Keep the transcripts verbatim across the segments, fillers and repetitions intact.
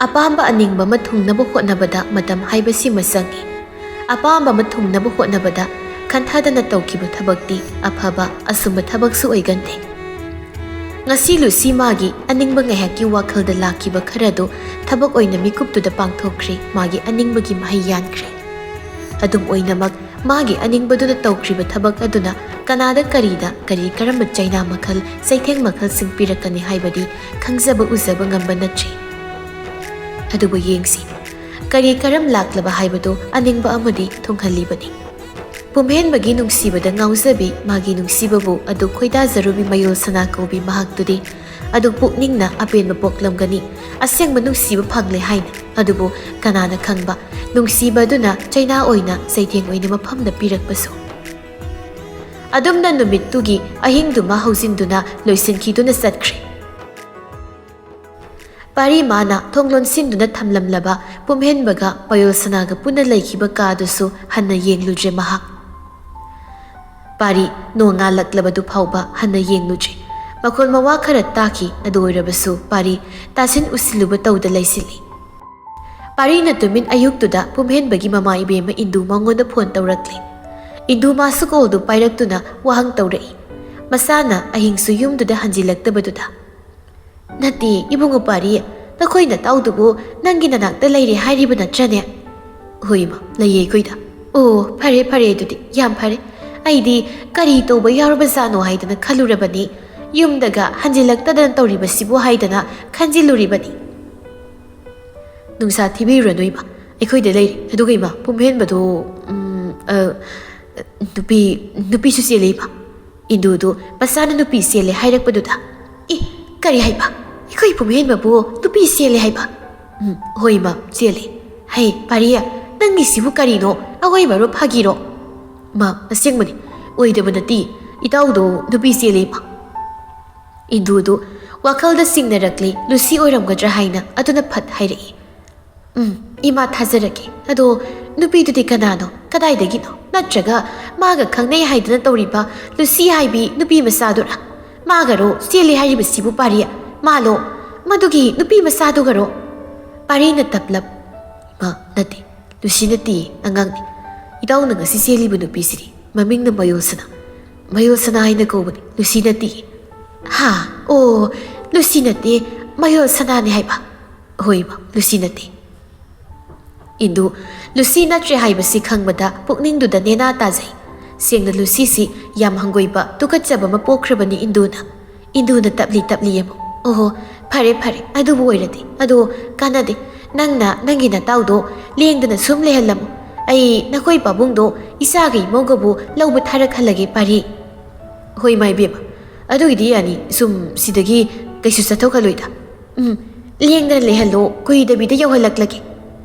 ꯑꯄꯥꯝꯕ ꯑꯅꯤꯡꯕ ꯑꯃ ꯊꯨꯡꯅꯕ ꯍꯣꯠꯅꯕꯗ ꯃꯇꯝ ꯍꯥꯏꯕꯁꯤꯃ ꯆꯪꯏ꯫ ꯑꯄꯥꯝꯕ ꯑꯃ ꯊꯨꯡꯅꯕ ꯍꯣꯠꯅꯕꯗ ꯈꯟꯊꯗꯅ ꯇꯧꯈꯤꯕ ꯊꯕꯛꯇꯤ ꯑꯐꯕ ꯑꯆꯨꯝꯕ ꯊꯕꯛꯁꯨ ꯑꯣꯏꯒꯟꯗꯦ꯫ ꯉꯁꯤ ꯂꯨꯁꯤ ꯃꯥꯒꯤ ꯑꯅꯤꯡꯕ ꯉꯥꯏꯍꯥꯛꯀꯤ ꯋꯥꯈꯜꯗ ꯂꯥꯛꯈꯤꯕ ꯈꯔꯗꯨ ꯊꯕꯛ ꯑꯣꯏꯅ ꯃꯤꯀꯨꯞꯇꯨꯗ ꯄꯥꯡꯊꯣꯛꯈ꯭ꯔꯦ, ꯃꯥꯒꯤ ꯑꯅꯤꯡꯕꯒꯤ ꯃꯍꯩ ꯌꯥꯟꯈ꯭ꯔꯦ꯫ ꯑꯗꯨꯝ ꯑꯣꯏꯅꯃꯛ, ꯃꯥꯒꯤ ꯑꯅꯤꯡꯕꯗꯨꯅ ꯇꯧꯈ꯭ꯔꯤꯕ ꯊꯕꯛ ꯑꯗꯨꯅ ꯀꯅꯥꯗ ꯀꯔꯤꯗ ꯀꯔꯤ ꯀꯔꯝꯕ ꯆꯩꯅꯥ ꯃꯈꯜ, ꯆꯩꯊꯦꯡ ꯃꯈꯜꯁꯤꯡ ꯄꯤꯔꯛꯀꯅꯤ ꯍꯥꯏꯕꯗꯤ ꯈꯪꯖꯕ ꯎꯖꯕ ꯉꯝꯕ ꯅꯠꯇ꯭ꯔꯤ꯫ ꯑꯗꯨꯕꯨ ꯌꯦꯡꯁꯤ, ꯀꯔꯤ ꯀꯔꯝ ꯂꯥꯛꯂꯕ ꯍꯥꯏꯕꯗꯨ ꯑꯅꯤꯡꯕ ꯑꯃꯗꯤ ꯊꯨꯡꯍꯜꯂꯤꯕꯅꯤ꯫ ꯄꯨꯝꯍꯦꯟꯕꯒꯤ ꯅꯨꯡꯁꯤꯕꯗ ꯉꯥꯎꯖꯕꯤ ꯃꯥꯒꯤ ꯅꯨꯡꯁꯤꯕꯕꯨ ꯑꯗꯨ ꯈꯣꯏꯗꯥꯖꯔꯨꯕꯤ ꯃꯌꯣꯜ ꯁꯅꯥ ꯀꯧꯕꯤ ꯃꯍꯥꯛꯇꯨꯗꯤ ꯑꯗꯨ ꯄꯨꯛꯅꯤꯡꯅ ꯑꯄꯦꯟꯕ ꯄꯣꯛꯂꯝꯒꯅꯤ, ꯑꯁꯦꯡꯕ ꯅꯨꯡꯁꯤꯕ ꯐꯪꯂꯦ ꯍꯥꯏꯅ꯫ ꯑꯗꯨꯕꯨ ꯀꯅꯥꯅ ꯈꯪꯕ, ꯅꯨꯡꯁꯤꯕ ꯑꯗꯨꯅ ꯆꯩꯅꯥ ꯑꯣꯏꯅ, ꯆꯩꯊꯦꯡ ꯑꯣꯏꯅ ꯃꯐꯝꯗ ꯄꯤꯔꯛꯄꯁꯨ꯫ ꯑꯗꯨꯝꯅ ꯅꯨꯃꯤꯠꯇꯨꯒꯤ ꯑꯍꯤꯡꯗꯨꯃ ꯍꯧꯖꯤꯟꯗꯨꯅ ꯂꯣꯏꯁꯤꯟꯈꯤꯗꯨꯅ ꯆꯠꯈ꯭ꯔꯦ꯫ ꯄꯥꯔꯤ ꯃꯥꯅ ꯊꯣꯡ ꯂꯣꯟꯁꯤꯟꯗꯨꯅ ꯊꯝꯂꯝꯂꯕ ꯄꯨꯝꯍꯦꯟꯕꯒ ꯃꯌꯣꯜ ꯁꯅꯥꯒ ꯄꯨꯟꯅ ꯂꯩꯈꯤꯕ ꯀꯥꯗꯨꯁꯨ ꯍꯟꯅ ꯌꯦꯡꯂꯨꯗ꯭ꯔꯦ ꯃꯍꯥꯛ꯫ ꯄꯥꯔꯤ ꯅꯣꯡꯉꯥꯜꯂꯛꯂꯕꯗꯨ ꯐꯥꯎꯕ ꯍꯟꯅ ꯌꯦꯡꯂꯨꯗ꯭ꯔꯦ꯫ ꯃꯈꯣꯟ ꯃꯋꯥ ꯈꯔ ꯇꯥꯈꯤ, ꯑꯗꯨ ꯑꯣꯏꯔꯕꯁꯨ ꯄꯥꯔꯤ ꯇꯥꯁꯤꯟ ꯎꯁꯤꯜꯂꯨꯕ ꯇꯧꯗ ꯂꯩꯁꯤꯜꯂꯤ꯫ ꯄꯥꯔꯤꯅ ꯇꯨꯃꯤꯟ ꯑꯌꯨꯛꯇꯨꯗ ꯄꯨꯝꯍꯦꯟꯕꯒꯤ ꯃꯃꯥ ꯏꯕꯦꯝꯃ ꯏꯟꯗꯨ ꯃꯉꯣꯟꯗ ꯐꯣꯟ ꯇꯧꯔꯛꯂꯤ꯫ ꯏꯟꯗꯨ ꯃꯥꯁꯨ ꯀꯣꯜꯗꯨ ꯄꯥꯏꯔꯛꯇꯨꯅ ꯋꯥꯍꯪ ꯇꯧꯔꯛꯏ, ꯃꯁꯥꯅ ꯑꯍꯤꯡꯁꯨ ꯌꯨꯝꯗꯨꯗ ꯍꯟꯖꯤꯜꯂꯛꯇꯕꯗꯨꯗ꯫ "ꯅꯠꯇꯦ, ꯏꯕꯨꯡꯉꯣ ꯄꯥꯔꯤ, ꯅꯈꯣꯏ ꯅꯇꯥꯎꯗꯨꯕꯨ ꯅꯪꯒꯤ ꯅꯅꯥꯛꯇ ꯂꯩꯔꯦ ꯍꯥꯏꯔꯤꯕ ꯅꯠꯇ꯭ꯔꯅꯦ?" "ꯍꯣꯏ ꯏꯃꯥ, ꯂꯩꯌꯦ ꯑꯩꯈꯣꯏꯗ꯫" "ꯑꯣ, ꯐꯔꯦ ꯐꯔꯦ, ꯑꯗꯨꯗꯤ ꯌꯥꯝ ꯐꯔꯦ꯫ ꯑꯩꯗꯤ ꯀꯔꯤ ꯇꯧꯕ ꯌꯥꯎꯔꯕꯖꯥꯠꯅꯣ ꯍꯥꯏꯗꯅ ꯈꯜꯂꯨꯔꯕꯅꯤ꯫ ꯌꯨꯝꯗꯒ ꯍꯟꯖꯤꯜꯂꯛꯇꯗꯅ ꯇꯧꯔꯤꯕꯁꯤꯕꯨ ꯍꯥꯏꯗꯅ ꯈꯟꯖꯤꯜꯂꯨꯔꯤꯕꯅꯤ꯫" "ꯅꯨꯡꯁꯥ ꯊꯤꯕꯤꯔꯨꯔꯅꯨ ꯏꯃꯥ, ꯑꯩꯈꯣꯏꯗ ꯂꯩꯔꯤ꯫ ꯑꯗꯨꯒ ꯏꯃꯥ, ꯄꯨꯝꯍꯦꯟꯕꯗꯣ, ꯎꯝ, ꯑ, ꯅꯨꯄꯤ, ꯅꯨꯄꯤꯁꯨ ꯆꯦꯜꯂꯦ ꯏꯃꯥ꯫" ꯏꯟꯗꯨꯗꯨ ꯃꯆꯥꯅ ꯅꯨꯄꯤ ꯆꯦꯜꯂꯦ ꯍꯥꯏꯔꯛꯄꯗꯨꯗ, "ꯑꯦ, ꯀꯔꯤ ꯍꯥꯏꯕ? ꯑꯩꯈꯣꯏ ꯄꯨꯝꯍꯦꯟꯕꯕꯨ ꯅꯨꯄꯤ ꯆꯦꯜꯂꯦ ꯍꯥꯏꯕ?" "ꯎꯝ, ꯍꯣꯏ ꯏꯃꯥ, ꯆꯦꯜꯂꯦ꯫" "ꯍꯩ ꯄꯥꯔꯤ, ꯅꯪꯒꯤꯁꯤꯕꯨ ꯀꯔꯤꯅꯣ? ꯑꯋꯣꯏꯕꯔꯣ ꯐꯥꯒꯤꯔꯣ?" "ꯃꯥ, ꯑꯁꯦꯡꯕꯅꯤ, ꯑꯣꯏꯗꯕ ꯅꯠꯇꯦ꯫ ꯏꯇꯥꯎꯗꯣ ꯅꯨꯄꯤ ꯆꯦꯜꯂꯦ ꯏꯃꯥ꯫" ꯏꯟꯗꯨꯗꯨ ꯋꯥꯈꯜꯗ ꯆꯤꯡꯅꯔꯛꯂꯤ, ꯂꯨꯁꯤ ꯑꯣꯏꯔꯝꯒꯗ꯭ꯔꯥ ꯍꯥꯏꯅ ꯑꯗꯨꯅ ꯐꯠ ꯍꯥꯏꯔꯛꯏ꯫ "ꯎꯝ, ꯏꯃꯥ ꯊꯥꯖꯔꯒꯦ꯫ ꯑꯗꯣ ꯅꯨꯄꯤꯗꯨꯗꯤ ꯀꯅꯥꯅꯣ? ꯀꯗꯥꯏꯗꯒꯤꯅꯣ? ꯅꯠꯇ꯭ꯔꯒ ꯃꯥꯒ ꯈꯪꯅꯩ ꯍꯥꯏꯗꯅ ꯇꯧꯔꯤꯕ ꯂꯨꯁꯤ ꯍꯥꯏꯕꯤ ꯅꯨꯄꯤ ꯃꯆꯥꯗꯨꯔꯥ? ꯃꯥꯒꯔꯣ ꯆꯦꯜꯂꯤ ꯍꯥꯏꯔꯤꯕꯁꯤꯕꯨ ꯄꯥꯔꯤ? ꯃꯥꯂꯣ? ꯃꯗꯨꯒꯤ ꯅꯨꯄꯤ ꯃꯆꯥꯗꯨꯒꯔꯣ?" ꯄꯥꯔꯤꯅ ꯇꯞꯂꯞ, "ꯏꯃꯥ, ꯅꯠꯇꯦ, ꯂꯨꯁꯤ ꯅꯠꯇꯦ, ꯑꯉꯥꯡꯅꯤ꯫ ꯏꯇꯥꯎꯅ ꯉꯁꯤ ꯆꯦꯜꯂꯤꯕ ꯅꯨꯄꯤꯁꯤꯗꯤ ꯃꯃꯤꯡꯅ ꯃꯌꯣꯜ ꯁꯅꯥ, ꯃꯌꯣꯜ ꯁꯅꯥ ꯍꯥꯏꯅ ꯀꯧꯕꯅꯤ, ꯂꯨꯁꯤ ꯅꯠꯇꯦ꯫" "ꯍꯥ? ꯑꯣ, ꯂꯨꯁꯤ ꯅꯠꯇꯦ, ꯃꯌꯣꯜ ꯁꯅꯥꯅꯤ ꯍꯥꯏꯕ?" "ꯍꯣꯏ ꯏꯃꯥ, ꯂꯨꯁꯤ ꯅꯠꯇꯦ꯫" ꯏꯟꯗꯨ ꯂꯨꯁꯤ ꯅꯠꯇ꯭ꯔꯦ ꯍꯥꯏꯕꯁꯤ ꯈꯪꯕꯗ ꯄꯨꯛꯅꯤꯡꯗꯨꯗ ꯅꯦꯅꯥ ꯇꯥꯖꯩ꯫ ꯁꯦꯡꯅ ꯂꯨꯁꯤꯁꯤ ꯌꯥꯝ ꯍꯪꯒꯣꯏꯕ, ꯇꯨꯀꯠꯆꯕ ꯑꯃ ꯄꯣꯛꯈ꯭ꯔꯕꯅꯤ ꯏꯟꯗꯨꯅ꯫ ꯏꯟꯗꯨꯅ ꯇꯞꯂꯤ ꯇꯞꯂꯤ ꯑꯃꯨꯛ, "ꯑꯣꯍꯣ, ꯐꯔꯦ ꯐꯔꯦ, ꯑꯗꯨꯕꯨ ꯑꯣꯏꯔꯗꯤ꯫ ꯑꯗꯣ ꯀꯥꯟꯅꯗꯦ, ꯅꯪꯅ ꯅꯪꯒꯤ ꯅꯇꯥꯎꯗꯣ ꯂꯦꯡꯗꯅ ꯁꯨꯝ ꯂꯩꯍꯜꯂꯝꯃꯨ꯫ ꯑꯩ ꯅꯈꯣꯏ ꯄꯥꯕꯨꯡꯗꯣ ꯏꯆꯥꯒ ꯏꯃꯧꯒꯕꯨ ꯂꯧꯕ ꯊꯥꯔꯛꯍꯜꯂꯒꯦ ꯄꯥꯔꯤ꯫" "ꯍꯣꯏ ꯏꯃꯥ ꯏꯕꯦꯝꯃ, ꯑꯗꯨꯒꯤꯗꯤ ꯌꯥꯅꯤ, ꯁꯨꯝ ꯁꯤꯗꯒꯤ ꯀꯩꯁꯨ ꯆꯠꯊꯣꯛꯍꯜꯂꯣꯏꯗ꯫ ꯎꯝ, ꯂꯦꯡꯗꯅ ꯂꯩꯍꯜꯂꯣ, ꯀꯨꯏꯗꯕꯤꯗ ꯌꯧꯍꯜꯂꯛꯂꯒꯦ꯫"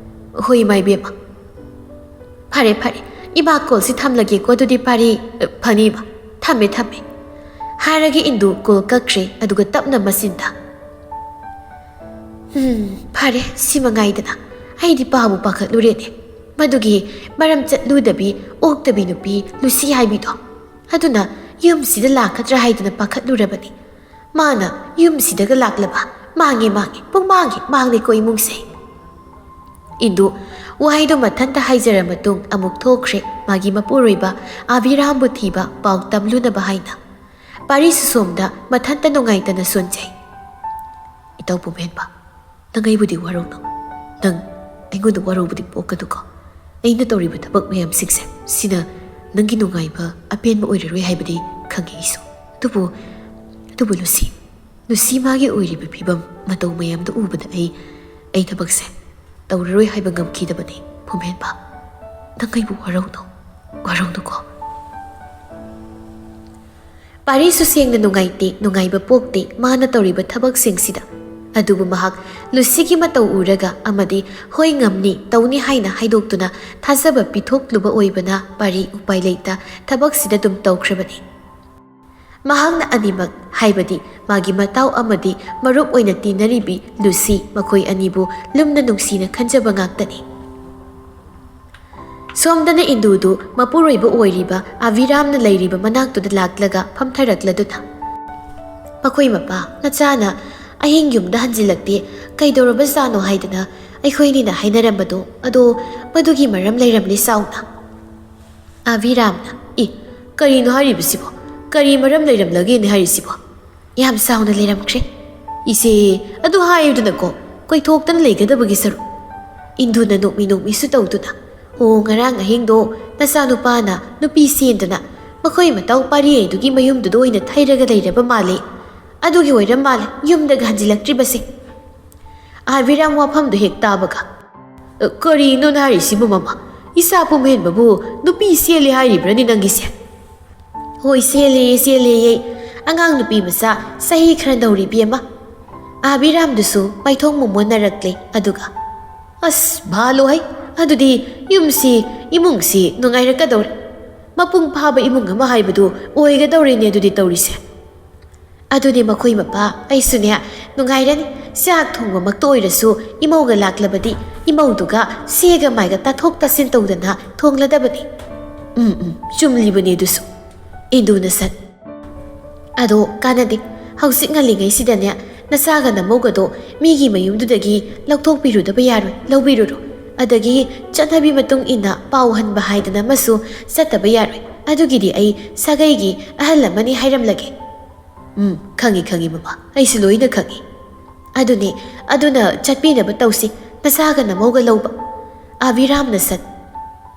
"ꯍꯣꯏ ꯏꯃꯥ ꯏꯕꯦꯝꯃ꯫" "ꯐꯔꯦ ꯐꯔꯦ, ꯏꯃꯥ ꯀꯣꯜꯁꯤ ꯊꯝꯂꯒꯦꯀꯣ ꯑꯗꯨꯗꯤ ꯄꯥꯔꯤ꯫" "ꯐꯅꯤ ꯏꯃꯥ, ꯊꯝꯃꯦ ꯊꯝꯃꯦ꯫" ꯍꯥꯏꯔꯒ ꯏꯟꯗꯨ ꯀꯣꯜ ꯀꯛꯈ꯭ꯔꯦ, ꯑꯗꯨꯒ ꯇꯞꯅ ꯃꯆꯤꯟꯗ, "ꯎꯝ, ꯐꯔꯦ, ꯁꯤ ꯃꯉꯥꯏꯗꯅ꯫ ꯑꯩꯗꯤ ꯄꯥꯕꯨ ꯄꯥꯈꯠꯂꯨꯔꯦꯅꯦ, ꯃꯗꯨꯒꯤ ꯃꯔꯝ ꯆꯠꯂꯨꯗꯕꯤ ꯑꯣꯛꯇꯕꯤ ꯅꯨꯄꯤ ꯂꯨꯁꯤ ꯍꯥꯏꯕꯤꯗꯣ꯫ ꯑꯗꯨꯅ ꯌꯨꯝꯁꯤꯗ ꯂꯥꯛꯀꯗ꯭ꯔꯥ ꯍꯥꯏꯗꯅ ꯄꯥꯈꯠꯂꯨꯔꯕꯅꯤ꯫ ꯃꯥꯅ ꯌꯨꯝꯁꯤꯗꯒ ꯂꯥꯛꯂꯕ, ꯃꯥꯡꯉꯦ, ꯃꯥꯡꯉꯦ, ꯄꯨꯡꯃꯥꯡꯒꯤ ꯃꯥꯡꯂꯦꯀꯣ ꯏꯃꯨꯡꯁꯦ꯫" ꯏꯟꯗꯨ ꯋꯥꯍꯩꯗꯣ ꯃꯊꯟꯇ ꯍꯥꯏꯖꯔ ꯃꯇꯨꯡ ꯑꯃꯨꯛ ꯊꯣꯛꯈ꯭ꯔꯦ ꯃꯥꯒꯤ ꯃꯄꯨꯔꯣꯏꯕ ꯑꯚꯤꯔꯥꯝꯕꯨ ꯊꯤꯕ ꯄꯥꯎ ꯇꯝꯂꯨꯅꯕ ꯍꯥꯏꯅ꯫ ꯄꯥꯔꯤꯁꯨ ꯁꯣꯝꯗ ꯃꯊꯟꯇ ꯅꯨꯡꯉꯥꯏꯇꯅ ꯁꯣꯟꯖꯩ꯫ "ꯏꯇꯥꯎ ꯄꯨꯝꯍꯦꯟꯕ, ꯅꯪ ꯑꯩꯕꯨꯗꯤ ꯋꯥꯔꯧꯅꯨ꯫ ꯅꯪ ꯑꯩꯉꯣꯟꯗ ꯋꯥꯔꯧꯕꯗꯤ ꯄꯣꯛꯀꯅꯨꯀꯣ꯫ ꯑꯩꯅ ꯇꯧꯔꯤꯕ ꯊꯕꯛ ꯃꯌꯥꯝꯁꯤꯡꯁꯦ, ꯁꯤꯅ ꯅꯪꯒꯤ ꯅꯨꯡꯉꯥꯏꯕ ꯑꯄꯦꯟꯕ ꯑꯣꯏꯔꯔꯣꯏ ꯍꯥꯏꯕꯗꯤ ꯈꯪꯉꯤ ꯑꯩꯁꯨ꯫ ꯑꯗꯨꯕꯨ, ꯑꯗꯨꯕꯨ ꯂꯨꯁꯤ, ꯂꯨꯁꯤ ꯃꯥꯒꯤ ꯑꯣꯏꯔꯤꯕ ꯐꯤꯕꯝ ꯃꯇꯧ ꯃꯌꯥꯝꯗꯨ ꯎꯕꯗ ꯑꯩ, ꯑꯩ ꯊꯕꯛꯁꯦ ꯇꯧꯔꯔꯣꯏ ꯍꯥꯏꯕ ꯉꯝꯈꯤꯗꯕꯅꯤ ꯄꯨꯝꯍꯦꯟꯕ꯫ ꯅꯪ ꯑꯩꯕꯨ ꯋꯥꯔꯧꯅꯨ, ꯋꯥꯔꯧꯅꯨꯀꯣ꯫" ꯄꯥꯔꯤꯁꯨ ꯁꯦꯡꯅ ꯅꯨꯡꯉꯥꯏꯇꯦ, ꯅꯨꯡꯉꯥꯏꯕ ꯄꯣꯛꯇꯦ ꯃꯥꯅ ꯇꯧꯔꯤꯕ ꯊꯕꯛꯁꯤꯡꯁꯤꯗ꯫ ꯑꯗꯨꯕꯨ ꯃꯍꯥꯛ ꯂꯨꯁꯤꯒꯤ ꯃꯇꯧ ꯎꯔꯒ ꯑꯃꯗꯤ "ꯍꯣꯏ, ꯉꯝꯅꯤ, ꯇꯧꯅꯤ" ꯍꯥꯏꯅ ꯍꯥꯏꯗꯣꯛꯇꯨꯅ ꯊꯥꯖꯕ ꯄꯤꯊꯣꯛꯂꯨꯕ ꯑꯣꯏꯕꯅ ꯄꯥꯔꯤ ꯎꯄꯥꯏ ꯂꯩꯇ ꯊꯕꯛꯁꯤꯗ ꯑꯗꯨꯝ ꯇꯧꯈ꯭ꯔꯕꯅꯤ꯫ ꯃꯍꯥꯛꯅ ꯑꯅꯤꯃꯛ, ꯍꯥꯏꯕꯗꯤ ꯃꯥꯒꯤ ꯃꯇꯥꯎ ꯑꯃꯗꯤ ꯃꯔꯨꯞ ꯑꯣꯏꯅ ꯇꯤꯟꯅꯔꯤꯕꯤ ꯂꯨꯁꯤ, ꯃꯈꯣꯏ ꯑꯅꯤꯕꯨ ꯂꯨꯝꯅ ꯅꯨꯡꯁꯤꯅ ꯈꯟꯖꯕ ꯉꯥꯛꯇꯅꯤ꯫ ꯁꯣꯝꯗꯅ ꯏꯟꯗꯨꯗꯨ ꯃꯄꯨꯔꯣꯏꯕ ꯑꯣꯏꯔꯤꯕ ꯑꯚꯤꯔꯥꯝꯅ ꯂꯩꯔꯤꯕ ꯃꯅꯥꯛꯇꯨꯗ ꯂꯥꯛꯂꯒ ꯐꯝꯊꯔꯛꯂꯗꯨꯅ, "ꯃꯈꯣꯏ ꯃꯄꯥ ꯃꯆꯥꯅ ꯑꯍꯤꯡ ꯌꯨꯝꯗ ꯍꯟꯖꯤꯜꯂꯛꯇꯦ, ꯀꯩꯗꯧꯔꯕꯖꯥꯠꯅꯣ?" ꯍꯥꯏꯗꯅ ꯑꯩꯈꯣꯏꯅꯤꯅ ꯍꯥꯏꯅꯔꯝꯕꯗꯣ ꯑꯗꯣ ꯃꯗꯨꯒꯤ ꯃꯔꯝ ꯂꯩꯔꯝꯂꯦ ꯆꯥꯎꯅ꯫ ꯑꯕꯤꯔꯥꯝꯅ, "ꯏ, ꯀꯔꯤꯅꯣ ꯍꯥꯏꯔꯤꯕꯁꯤꯕꯣ? ꯀꯔꯤ ꯃꯔꯝ ꯂꯩꯔꯝꯂꯒꯦꯅꯦ ꯍꯥꯏꯔꯤꯁꯤꯕꯣ? ꯌꯥꯝ ꯆꯥꯎꯅ ꯂꯩꯔꯝꯈ꯭ꯔꯦ꯫ ꯏꯆꯦ, ꯑꯗꯨ ꯍꯥꯏꯌꯨꯗꯅꯀꯣ, ꯀꯣꯏꯊꯣꯛꯇꯅ ꯂꯩꯒꯗꯕꯒꯤ ꯁꯔꯨꯛ꯫" ꯏꯟꯗꯨꯅ ꯅꯣꯛꯃꯤ ꯅꯣꯛꯃꯤꯁꯨ ꯇꯧꯗꯨꯅ, "ꯑꯣ, ꯉꯔꯥꯡ ꯑꯍꯤꯡꯗꯣ ꯅꯆꯥꯅꯨꯄꯥꯅ ꯅꯨꯄꯤ ꯆꯦꯟꯗꯅ ꯃꯈꯣꯏ ꯃꯇꯥꯎ ꯄꯥꯔꯤꯉꯩꯗꯨꯒꯤ ꯃꯌꯨꯝꯗꯨꯗ ꯑꯣꯏꯅ ꯊꯩꯔꯒ ꯂꯩꯔꯕ ꯃꯥꯜꯂꯦ꯫ ꯑꯗꯨꯒꯤ ꯑꯣꯏꯔ ꯃꯥꯜꯂꯦ ꯌꯨꯝꯗꯒ ꯍꯟꯖꯤꯜꯂꯛꯇ꯭ꯔꯤꯕꯁꯦ꯫" ꯑꯕꯤꯔꯥꯝ ꯋꯥꯐꯝꯗꯨ ꯍꯦꯛ ꯇꯥꯕꯒ, "ꯑ, ꯀꯔꯤꯅꯣ ꯅꯍꯥꯏꯔꯤꯁꯤꯕꯨ, ꯃꯃꯥ? ꯏꯆꯥ ꯄꯨꯝꯍꯦꯟꯕꯕꯨ ꯅꯨꯄꯤ ꯆꯦꯜꯂꯤ ꯍꯥꯏꯔꯤꯕ꯭ꯔꯅꯦ ꯅꯪꯒꯤꯁꯦ?" "ꯍꯣꯏ, ꯆꯦꯜꯂꯦ, ꯆꯦꯜꯂꯦꯌꯦ꯫ ꯑꯉꯥꯡ ꯅꯨꯄꯤ ꯃꯆꯥ ꯆꯍꯤ ꯈꯔ ꯅꯧꯔꯤꯕꯤ ꯑꯃ꯫" ꯑꯕꯤꯔꯥꯝꯗꯨꯁꯨ ꯃꯥꯏꯊꯣꯡ ꯃꯨꯝꯃꯣꯟꯅꯔꯛꯂꯦ, ꯑꯗꯨꯒ, "ꯑꯁ, ꯚꯥꯂꯣ ꯍꯩ, ꯑꯗꯨꯗꯤ ꯌꯨꯝꯁꯤ, ꯏꯃꯨꯡꯁꯤ ꯅꯨꯡꯉꯥꯏꯔꯛꯀꯗꯧꯔꯦ꯫ ꯃꯄꯨꯡ ꯐꯥꯕ ꯏꯃꯨꯡ ꯑꯃ ꯍꯥꯏꯕꯗꯨ ꯑꯣꯏꯒꯗꯧꯔꯦꯅꯦ ꯑꯗꯨꯗꯤ ꯇꯧꯔꯤꯁꯦ꯫" "ꯑꯗꯨꯅꯦ ꯃꯈꯣꯏ ꯃꯄꯥ, ꯑꯩꯁꯨꯅꯦ ꯅꯨꯡꯉꯥꯏꯔꯅꯤ꯫ ꯆꯥꯛ ꯊꯣꯡꯕꯃꯛꯇ ꯑꯣꯏꯔꯁꯨ ꯏꯃꯧꯒ ꯂꯥꯛꯂꯕꯗꯤ ꯏꯃꯧꯗꯨꯒ ꯁꯦꯒ ꯃꯥꯏꯒ ꯇꯥꯊꯣꯛ ꯇꯥꯁꯤꯟ ꯇꯧꯗꯅ ꯊꯣꯡꯂꯗꯕꯅꯤ꯫" "ꯎꯝ, ꯎꯝ, ꯆꯨꯝꯂꯤꯕꯅꯤ ꯑꯗꯨꯁꯨ꯫" ꯏꯟꯗꯨꯅ ꯁꯠ, "ꯑꯗꯣ ꯀꯥꯟꯅꯗꯦ꯫ ꯍꯧꯖꯤꯛ ꯉꯜꯂꯤꯉꯩꯁꯤꯗꯅꯦ ꯅꯆꯥꯒ ꯅꯃꯧꯒꯗꯣ ꯃꯤꯒꯤ ꯃꯌꯨꯝꯗꯨꯗꯒꯤ ꯂꯧꯊꯣꯛꯄꯤꯔꯨꯗꯕ ꯌꯥꯔꯣꯏ, ꯂꯧꯕꯤꯔꯨꯔꯣ꯫ ꯑꯗꯒꯤ ꯆꯠꯅꯕꯤ ꯃꯇꯨꯡ ꯏꯟꯅ ꯄꯥꯎ ꯍꯟꯕ ꯍꯥꯏꯗꯅ ꯑꯃꯁꯨ ꯆꯠꯇꯕ ꯌꯥꯔꯣꯏ꯫ ꯑꯗꯨꯒꯤꯗꯤ ꯑꯩ ꯁꯥꯒꯩꯒꯤ ꯑꯍꯜ ꯑꯃꯅꯤ ꯍꯥꯏꯔꯝꯂꯒꯦ꯫" "ꯎꯝ, ꯈꯪꯉꯤ, ꯈꯪꯉꯤ, ꯃꯃꯥ꯫ ꯑꯩꯁꯨ ꯂꯣꯏꯅ ꯈꯪꯉꯤ꯫" "ꯑꯗꯨꯅꯦ, ꯑꯗꯨꯅ ꯆꯠꯄꯤꯅꯕ ꯇꯧꯁꯤ, ꯅꯆꯥꯒ ꯅꯃꯧꯒ ꯂꯧꯕ꯫" ꯑꯕꯤꯔꯥꯝꯅ ꯁꯠ,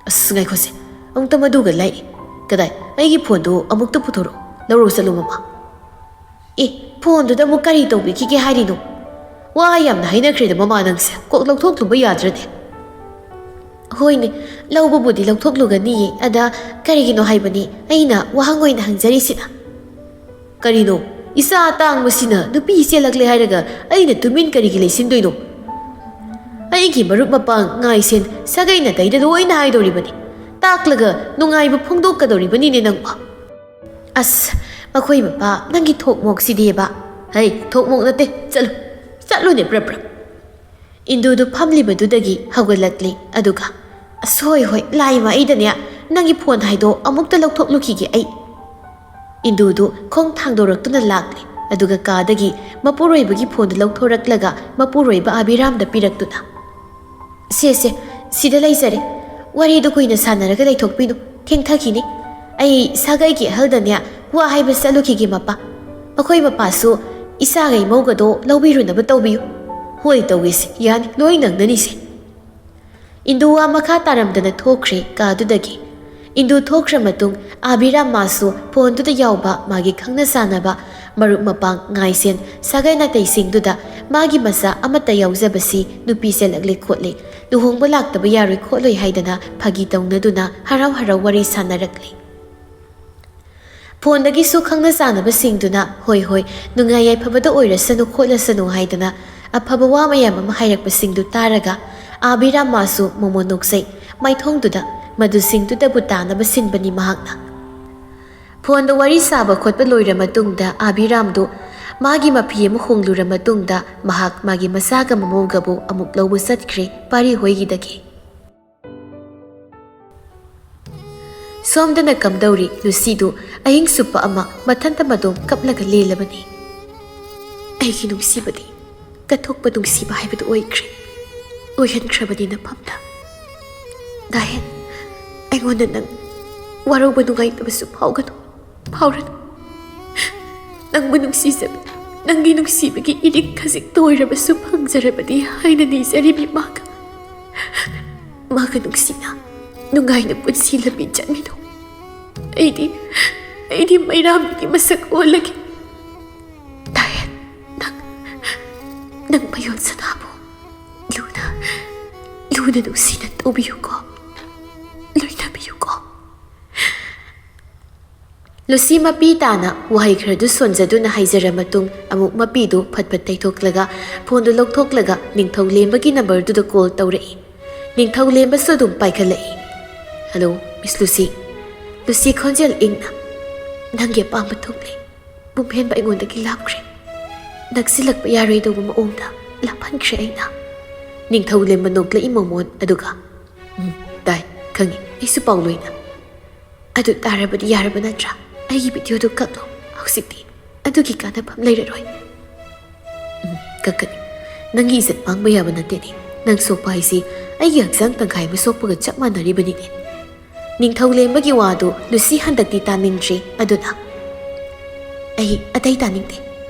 "ꯑꯁ, ꯉꯥꯏꯈꯣꯁꯦ, ꯑꯃꯨꯛꯇ ꯃꯗꯨꯒ ꯂꯥꯏ꯫ ꯀꯗꯥꯏ? ꯑꯩꯒꯤ ꯐꯣꯟꯗꯨ ꯑꯃꯨꯛꯇ ꯄꯨꯊꯣꯔꯛꯑꯣ꯫ ꯂꯧꯔꯣ ꯆꯠꯂꯣ, ꯃꯃꯥ꯫" "ꯑꯦ, ꯐꯣꯟꯗꯨꯗ ꯑꯃꯨꯛ ꯀꯔꯤ ꯇꯧꯕꯤꯈꯤꯒꯦ ꯍꯥꯏꯔꯤꯅꯣ? ꯋꯥ ꯌꯥꯝꯅ ꯍꯥꯏꯅꯈ꯭ꯔꯦꯗ, ꯃꯃꯥ, ꯅꯪꯁꯦ꯫ ꯀꯣꯛ ꯂꯧꯊꯣꯛꯂꯨꯕ ꯌꯥꯗ꯭ꯔꯅꯦ?" "ꯍꯣꯏꯅꯦ, ꯂꯧꯕꯕꯨꯗꯤ ꯂꯧꯊꯣꯛꯂꯨꯒꯅꯤꯌꯦ꯫ ꯑꯗ ꯀꯔꯤꯒꯤꯅꯣ ꯍꯥꯏꯕꯅꯤ ꯑꯩꯅ ꯋꯥꯍꯪ ꯑꯣꯏꯅ ꯍꯪꯖꯔꯤꯁꯤꯅ?" "ꯀꯔꯤꯅꯣ? ꯏꯆꯥ ꯑꯇꯥꯡꯕꯁꯤꯅ ꯅꯨꯄꯤ ꯆꯦꯜꯂꯛꯂꯦ ꯍꯥꯏꯔꯒ ꯑꯩꯅ ꯇꯨꯃꯤꯟ ꯀꯔꯤꯒꯤ ꯂꯩꯁꯤꯟꯗꯣꯏꯅꯣ? ꯑꯩꯒꯤ ꯃꯔꯨꯞ ꯃꯄꯥꯡ, ꯉꯥꯏꯁꯦꯟ, ꯁꯥꯒꯩ ꯅꯥꯇꯩꯗ ꯂꯣꯏꯅ ꯍꯥꯏꯗꯧꯔꯤꯕꯅꯤ꯫ ꯇꯥꯛꯂꯒ ꯅꯨꯡꯉꯥꯏꯕ ꯐꯣꯡꯗꯣꯛꯀꯗꯧꯔꯤꯕꯅꯤꯅꯦ ꯅꯪꯕꯣ꯫" "ꯑꯁ, ꯃꯈꯣꯏ ꯃꯄꯥ, ꯅꯪꯒꯤ ꯊꯣꯛꯃꯣꯛꯁꯤꯗꯤꯕ꯫" "ꯍꯩ, ꯊꯣꯛꯃꯣꯛ ꯅꯠꯇꯦ, ꯆꯠꯂꯨ, ꯆꯠꯂꯨꯅꯦ, ꯄ꯭ꯔꯞ ꯄ꯭ꯔꯞ꯫" ꯏꯟꯗꯨꯗꯨ ꯐꯝꯂꯤꯕꯗꯨꯗꯒꯤ ꯍꯧꯒꯠꯂꯛꯂꯤ, ꯑꯗꯨꯒ, "ꯑꯁ, ꯍꯣꯏ, ꯍꯣꯏ, ꯂꯥꯏꯃ, ꯑꯩꯗꯅꯦ ꯅꯪꯒꯤ ꯐꯣꯟ ꯍꯥꯏꯗꯣ ꯑꯃꯨꯛꯇ ꯂꯧꯊꯣꯛꯂꯨꯈꯤꯒꯦ ꯑꯩ꯫" ꯏꯟꯗꯨꯗꯨ ꯈꯣꯡ ꯊꯥꯡꯗꯣꯔꯛꯇꯨꯅ ꯂꯥꯛꯂꯦ, ꯑꯗꯨꯒ ꯀꯥꯗꯒꯤ ꯃꯄꯨꯔꯣꯏꯕꯒꯤ ꯐꯣꯟꯗꯨ ꯂꯧꯊꯣꯔꯛꯂꯒ ꯃꯄꯨꯔꯣꯏꯕ ꯑꯕꯤꯔꯥꯝꯗ ꯄꯤꯔꯛꯇꯨꯅ, ꯁꯦ ꯁꯦ, ꯁꯤꯗ ꯂꯩꯖꯔꯦ꯫ ꯋꯥꯔꯤꯗꯨ ꯀꯨꯏꯅ ꯁꯥꯟꯅꯔꯒ ꯂꯩꯊꯣꯛꯄꯤꯅꯨ, ꯊꯦꯡꯊꯈꯤꯅꯤ꯫ ꯑꯩ ꯁꯥꯒꯩꯒꯤ ꯑꯍꯜꯗꯅꯦ ꯋꯥ ꯍꯥꯏꯕ ꯆꯠꯂꯨꯈꯤꯒꯦ ꯃꯄꯥ꯫ ꯃꯈꯣꯏ ꯃꯄꯥꯁꯨ ꯏꯆꯥꯒ ꯏꯃꯧꯒꯗꯣ ꯂꯧꯕꯤꯔꯨꯅꯕ ꯇꯧꯕꯤꯌꯨ꯫ ꯍꯣꯏ ꯇꯧꯒꯦꯁꯦ, ꯌꯥꯅꯤ, ꯂꯣꯏ ꯅꯪꯅꯅꯤꯁꯦ꯫ ꯏꯟꯗꯨ ꯋꯥ ꯃꯈꯥ ꯇꯥꯔꯝꯗꯅ ꯊꯣꯛꯈ꯭ꯔꯦ ꯀꯥꯗꯨꯗꯒꯤ꯫ ꯏꯟꯗꯨ ꯊꯣꯛꯈ꯭ꯔ ꯃꯇꯨꯡ ꯑꯥꯕꯤꯔꯥꯝ ꯃꯥꯁꯨ ꯐꯣꯟꯗꯨꯗ ꯌꯥꯎꯕ ꯃꯥꯒꯤ ꯈꯪꯅ ꯆꯥꯟꯅꯕ ꯃꯔꯨꯞ ꯃꯄꯥꯡ ꯉꯥꯏꯁꯦꯟ ꯁꯥꯒꯩ ꯅꯥꯇꯩꯁꯤꯡꯗꯨꯗ ꯃꯥꯒꯤ ꯃꯆꯥ ꯑꯃꯠꯇ ꯌꯥꯎꯖꯕꯁꯤ ꯅꯨꯄꯤ ꯆꯦꯜꯂꯛꯂꯦ ꯈꯣꯠꯂꯦ, ꯂꯨꯍꯣꯡꯕ ꯂꯥꯛꯇꯕ ꯌꯥꯔꯣꯏ ꯈꯣꯠꯂꯣꯏ ꯍꯥꯏꯗꯅ ꯐꯥꯒꯤ ꯇꯧꯅꯗꯨꯅ ꯍꯔꯥꯎ ꯍꯔꯥꯎ ꯋꯥꯔꯤ ꯁꯥꯟꯅꯔꯛꯂꯦ꯫ ꯐꯣꯟꯗꯒꯤꯁꯨ ꯈꯪꯅ ꯆꯥꯟꯅꯕꯁꯤꯡꯗꯨꯅ ꯍꯣꯏ ꯍꯣꯏ, ꯅꯨꯡꯉꯥꯏ ꯌꯥꯏꯐꯕꯗ ꯑꯣꯏꯔꯁꯅꯨ ꯈꯣꯠꯂꯁꯅꯨ ꯍꯥꯏꯗꯅ ꯑꯐꯕ ꯋꯥ ꯃꯌꯥꯝ ꯑꯃ ꯍꯥꯏꯔꯛꯄꯁꯤꯡꯗꯨ ꯇꯥꯔꯒ ꯑꯥꯕꯤꯔꯥꯝ ꯃꯥꯁꯨ ꯃꯣꯃꯣꯟ ꯅꯣꯛꯆꯩ꯫ ꯃꯥꯏꯊꯣꯡꯗꯨꯗ ꯃꯗꯨꯁꯤꯡꯗꯨꯗꯕꯨ ꯇꯥꯅꯕ ꯁꯤꯟꯕꯅꯤ ꯃꯍꯥꯛꯅ꯫ ꯐꯣꯟꯗ ꯋꯥꯔꯤ ꯁꯥꯕ ꯈꯣꯠꯄ ꯂꯣꯏꯔ ꯃꯇꯨꯡꯗ ꯑꯥꯕꯤꯔꯥꯝꯗꯨ ꯃꯥꯒꯤ ꯃꯐꯤ ꯑꯃ ꯍꯣꯡꯂꯨꯔ ꯃꯇꯨꯡꯗ ꯃꯍꯥꯛ ꯃꯥꯒꯤ ꯃꯆꯥꯒ ꯃꯃꯧꯒꯕꯨ ꯑꯃꯨꯛ ꯂꯧꯕ ꯆꯠꯈ꯭ꯔꯦ ꯄꯥꯔꯤ ꯍꯣꯏꯒꯤꯗꯒꯤ꯫ ꯁꯣꯝꯗꯅ ꯀꯝꯗꯧꯔꯤ ꯂꯨꯁꯤꯗꯨ ꯑꯍꯤꯡ ꯆꯨꯞꯄ ꯑꯃ ꯃꯊꯟꯇ ꯃꯗꯣꯝ ꯀꯞꯂꯒ ꯂꯦꯜꯂꯕꯅꯤ꯫ ꯑꯩꯒꯤ ꯅꯨꯡꯁꯤꯕꯗꯤ ꯀꯠꯊꯣꯛꯄ ꯅꯨꯡꯁꯤꯕ ꯍꯥꯏꯕꯗꯨ ꯑꯣꯏꯈ꯭ꯔꯦ, ꯑꯣꯏꯍꯟꯈ꯭ꯔꯕꯅꯤ ꯅꯐꯝꯗ꯫ ꯗꯥꯍꯦꯟ, ꯑꯩꯉꯣꯟꯗ ꯅꯪ ꯋꯥꯔꯧꯕ ꯅꯨꯡꯉꯥꯏꯇꯕꯁꯨ ꯐꯥꯎꯒꯅꯨ, ꯐꯥꯎꯔꯅꯨ꯫ ꯅꯪꯕꯨ ꯅꯨꯡꯁꯤꯖꯕ, ꯅꯪꯒꯤ ꯅꯨꯡꯁꯤꯕꯒꯤ ꯏꯔꯤꯛ ꯈꯖꯤꯛꯇ ꯑꯣꯏꯔꯕꯁꯨ ꯐꯪꯖꯔꯕꯗꯤ ꯍꯥꯏꯅ ꯅꯤꯖꯔꯤꯕꯤ ꯃꯥꯒ꯫ ꯃꯥꯒ ꯅꯨꯡꯁꯤꯅ ꯅꯨꯡꯉꯥꯏꯅ ꯄꯨꯟꯁꯤ ꯂꯝꯕꯤ ꯆꯠꯃꯤꯟꯅꯧ꯫ ꯑꯩꯗꯤ, ꯑꯩꯗꯤ ꯃꯩꯔꯥ ꯃꯤꯒꯤ ꯃꯁꯛ ꯑꯣꯜꯂꯒꯦ꯫ ꯗꯥꯌꯦꯟ, ꯅꯪ, ꯅꯪ ꯃꯌꯣꯟ ꯁꯅꯥꯕꯨ ꯂꯨꯅ, ꯂꯨꯅ ꯅꯨꯡꯁꯤꯅ ꯇꯧꯕꯤꯌꯨꯀꯣ, ꯂꯣꯏꯅꯕꯤꯌꯨꯀꯣ꯫ ꯂꯨꯁꯤ ꯃꯄꯤ ꯇꯥꯅ ꯋꯥꯍꯩ ꯈꯔꯗꯨ ꯁꯣꯟꯖꯗꯨꯅ ꯍꯥꯏꯖꯔ ꯃꯇꯨꯡ ꯑꯃꯨꯛ ꯃꯄꯤꯗꯨ ꯐꯠ ꯐꯠ ꯇꯩꯊꯣꯛꯂꯒ ꯐꯣꯟꯗꯨ ꯂꯧꯊꯣꯛꯂꯒ ꯅꯤꯡꯊꯧ ꯂꯦꯝꯕꯒꯤ ꯅꯝꯕꯔꯗꯨꯗ ꯀꯣꯜ ꯇꯧꯔꯛꯏ꯫ ꯅꯤꯡꯊꯧ ꯂꯦꯝꯕꯁꯨ ꯑꯗꯨꯝ ꯄꯥꯏꯈꯠꯂꯛꯏ꯫ "ꯍꯜꯂꯣ, ꯃꯤꯁ ꯂꯨꯁꯤ꯫" ꯂꯨꯁꯤ ꯈꯣꯟꯖꯦꯜ ꯏꯪꯅ, "ꯅꯪꯒꯤ ꯑꯄꯥꯝꯕ ꯊꯨꯡꯂꯦ꯫ ꯄꯨꯝꯍꯦꯟꯕ ꯑꯩꯉꯣꯟꯗꯒꯤ ꯂꯥꯞꯈ꯭ꯔꯦ꯫ ꯅꯛꯁꯤꯜꯂꯛꯄ ꯌꯥꯔꯣꯏꯗꯧꯕ ꯃꯑꯣꯡꯗ ꯂꯥꯞꯍꯟꯈ꯭ꯔꯦ ꯑꯩꯅ꯫" ꯅꯤꯡꯊꯧ ꯂꯦꯝꯕ ꯅꯣꯛꯂꯛꯏ ꯃꯃꯣꯟ ꯑꯗꯨꯒ, "ꯎꯝ, ꯇꯥꯏ, ꯈꯪꯉꯤ, ꯑꯩꯁꯨ ꯄꯥꯎ ꯂꯣꯏꯅ꯫ ꯑꯗꯨ ꯇꯥꯔꯕꯗꯤ ꯌꯥꯔꯕ ꯅꯠꯇ꯭ꯔꯥ? ꯑꯩꯒꯤ ꯚꯤꯗꯤꯑꯣꯗꯨ ꯀꯛꯂꯣ ꯍꯧꯖꯤꯛꯇꯤ꯫ ꯑꯗꯨꯒꯤ ꯀꯥꯟꯅꯐꯝ ꯂꯩꯔꯔꯣꯏ꯫" "ꯎꯝ, ꯀꯛꯀꯅꯤ꯫ ꯅꯪꯒꯤ ꯏꯖꯠ ꯃꯥꯡꯕ ꯌꯥꯕ ꯅꯠꯇꯦꯅꯦ꯫ "ꯅꯪ ꯁꯣꯛꯄ ꯍꯥꯏꯁꯤ ꯑꯩꯒꯤ ꯍꯛꯆꯥꯡ ꯇꯪꯈꯥꯏ ꯑꯃ ꯁꯣꯛꯄꯒ ꯆꯞ ꯃꯥꯟꯅꯔꯤꯕꯅꯤꯅꯦ꯫" ꯅꯤꯡꯊꯧ ꯂꯦꯝꯕꯒꯤ ꯋꯥꯗꯨ ꯂꯨꯁꯤ ꯍꯟꯗꯛꯇꯤ ꯇꯥꯅꯤꯡꯗ꯭ꯔꯦ꯫ ꯑꯗꯨꯅ, "ꯑꯩ ꯑꯇꯩ ꯇꯥꯅꯤꯡꯗꯦ꯫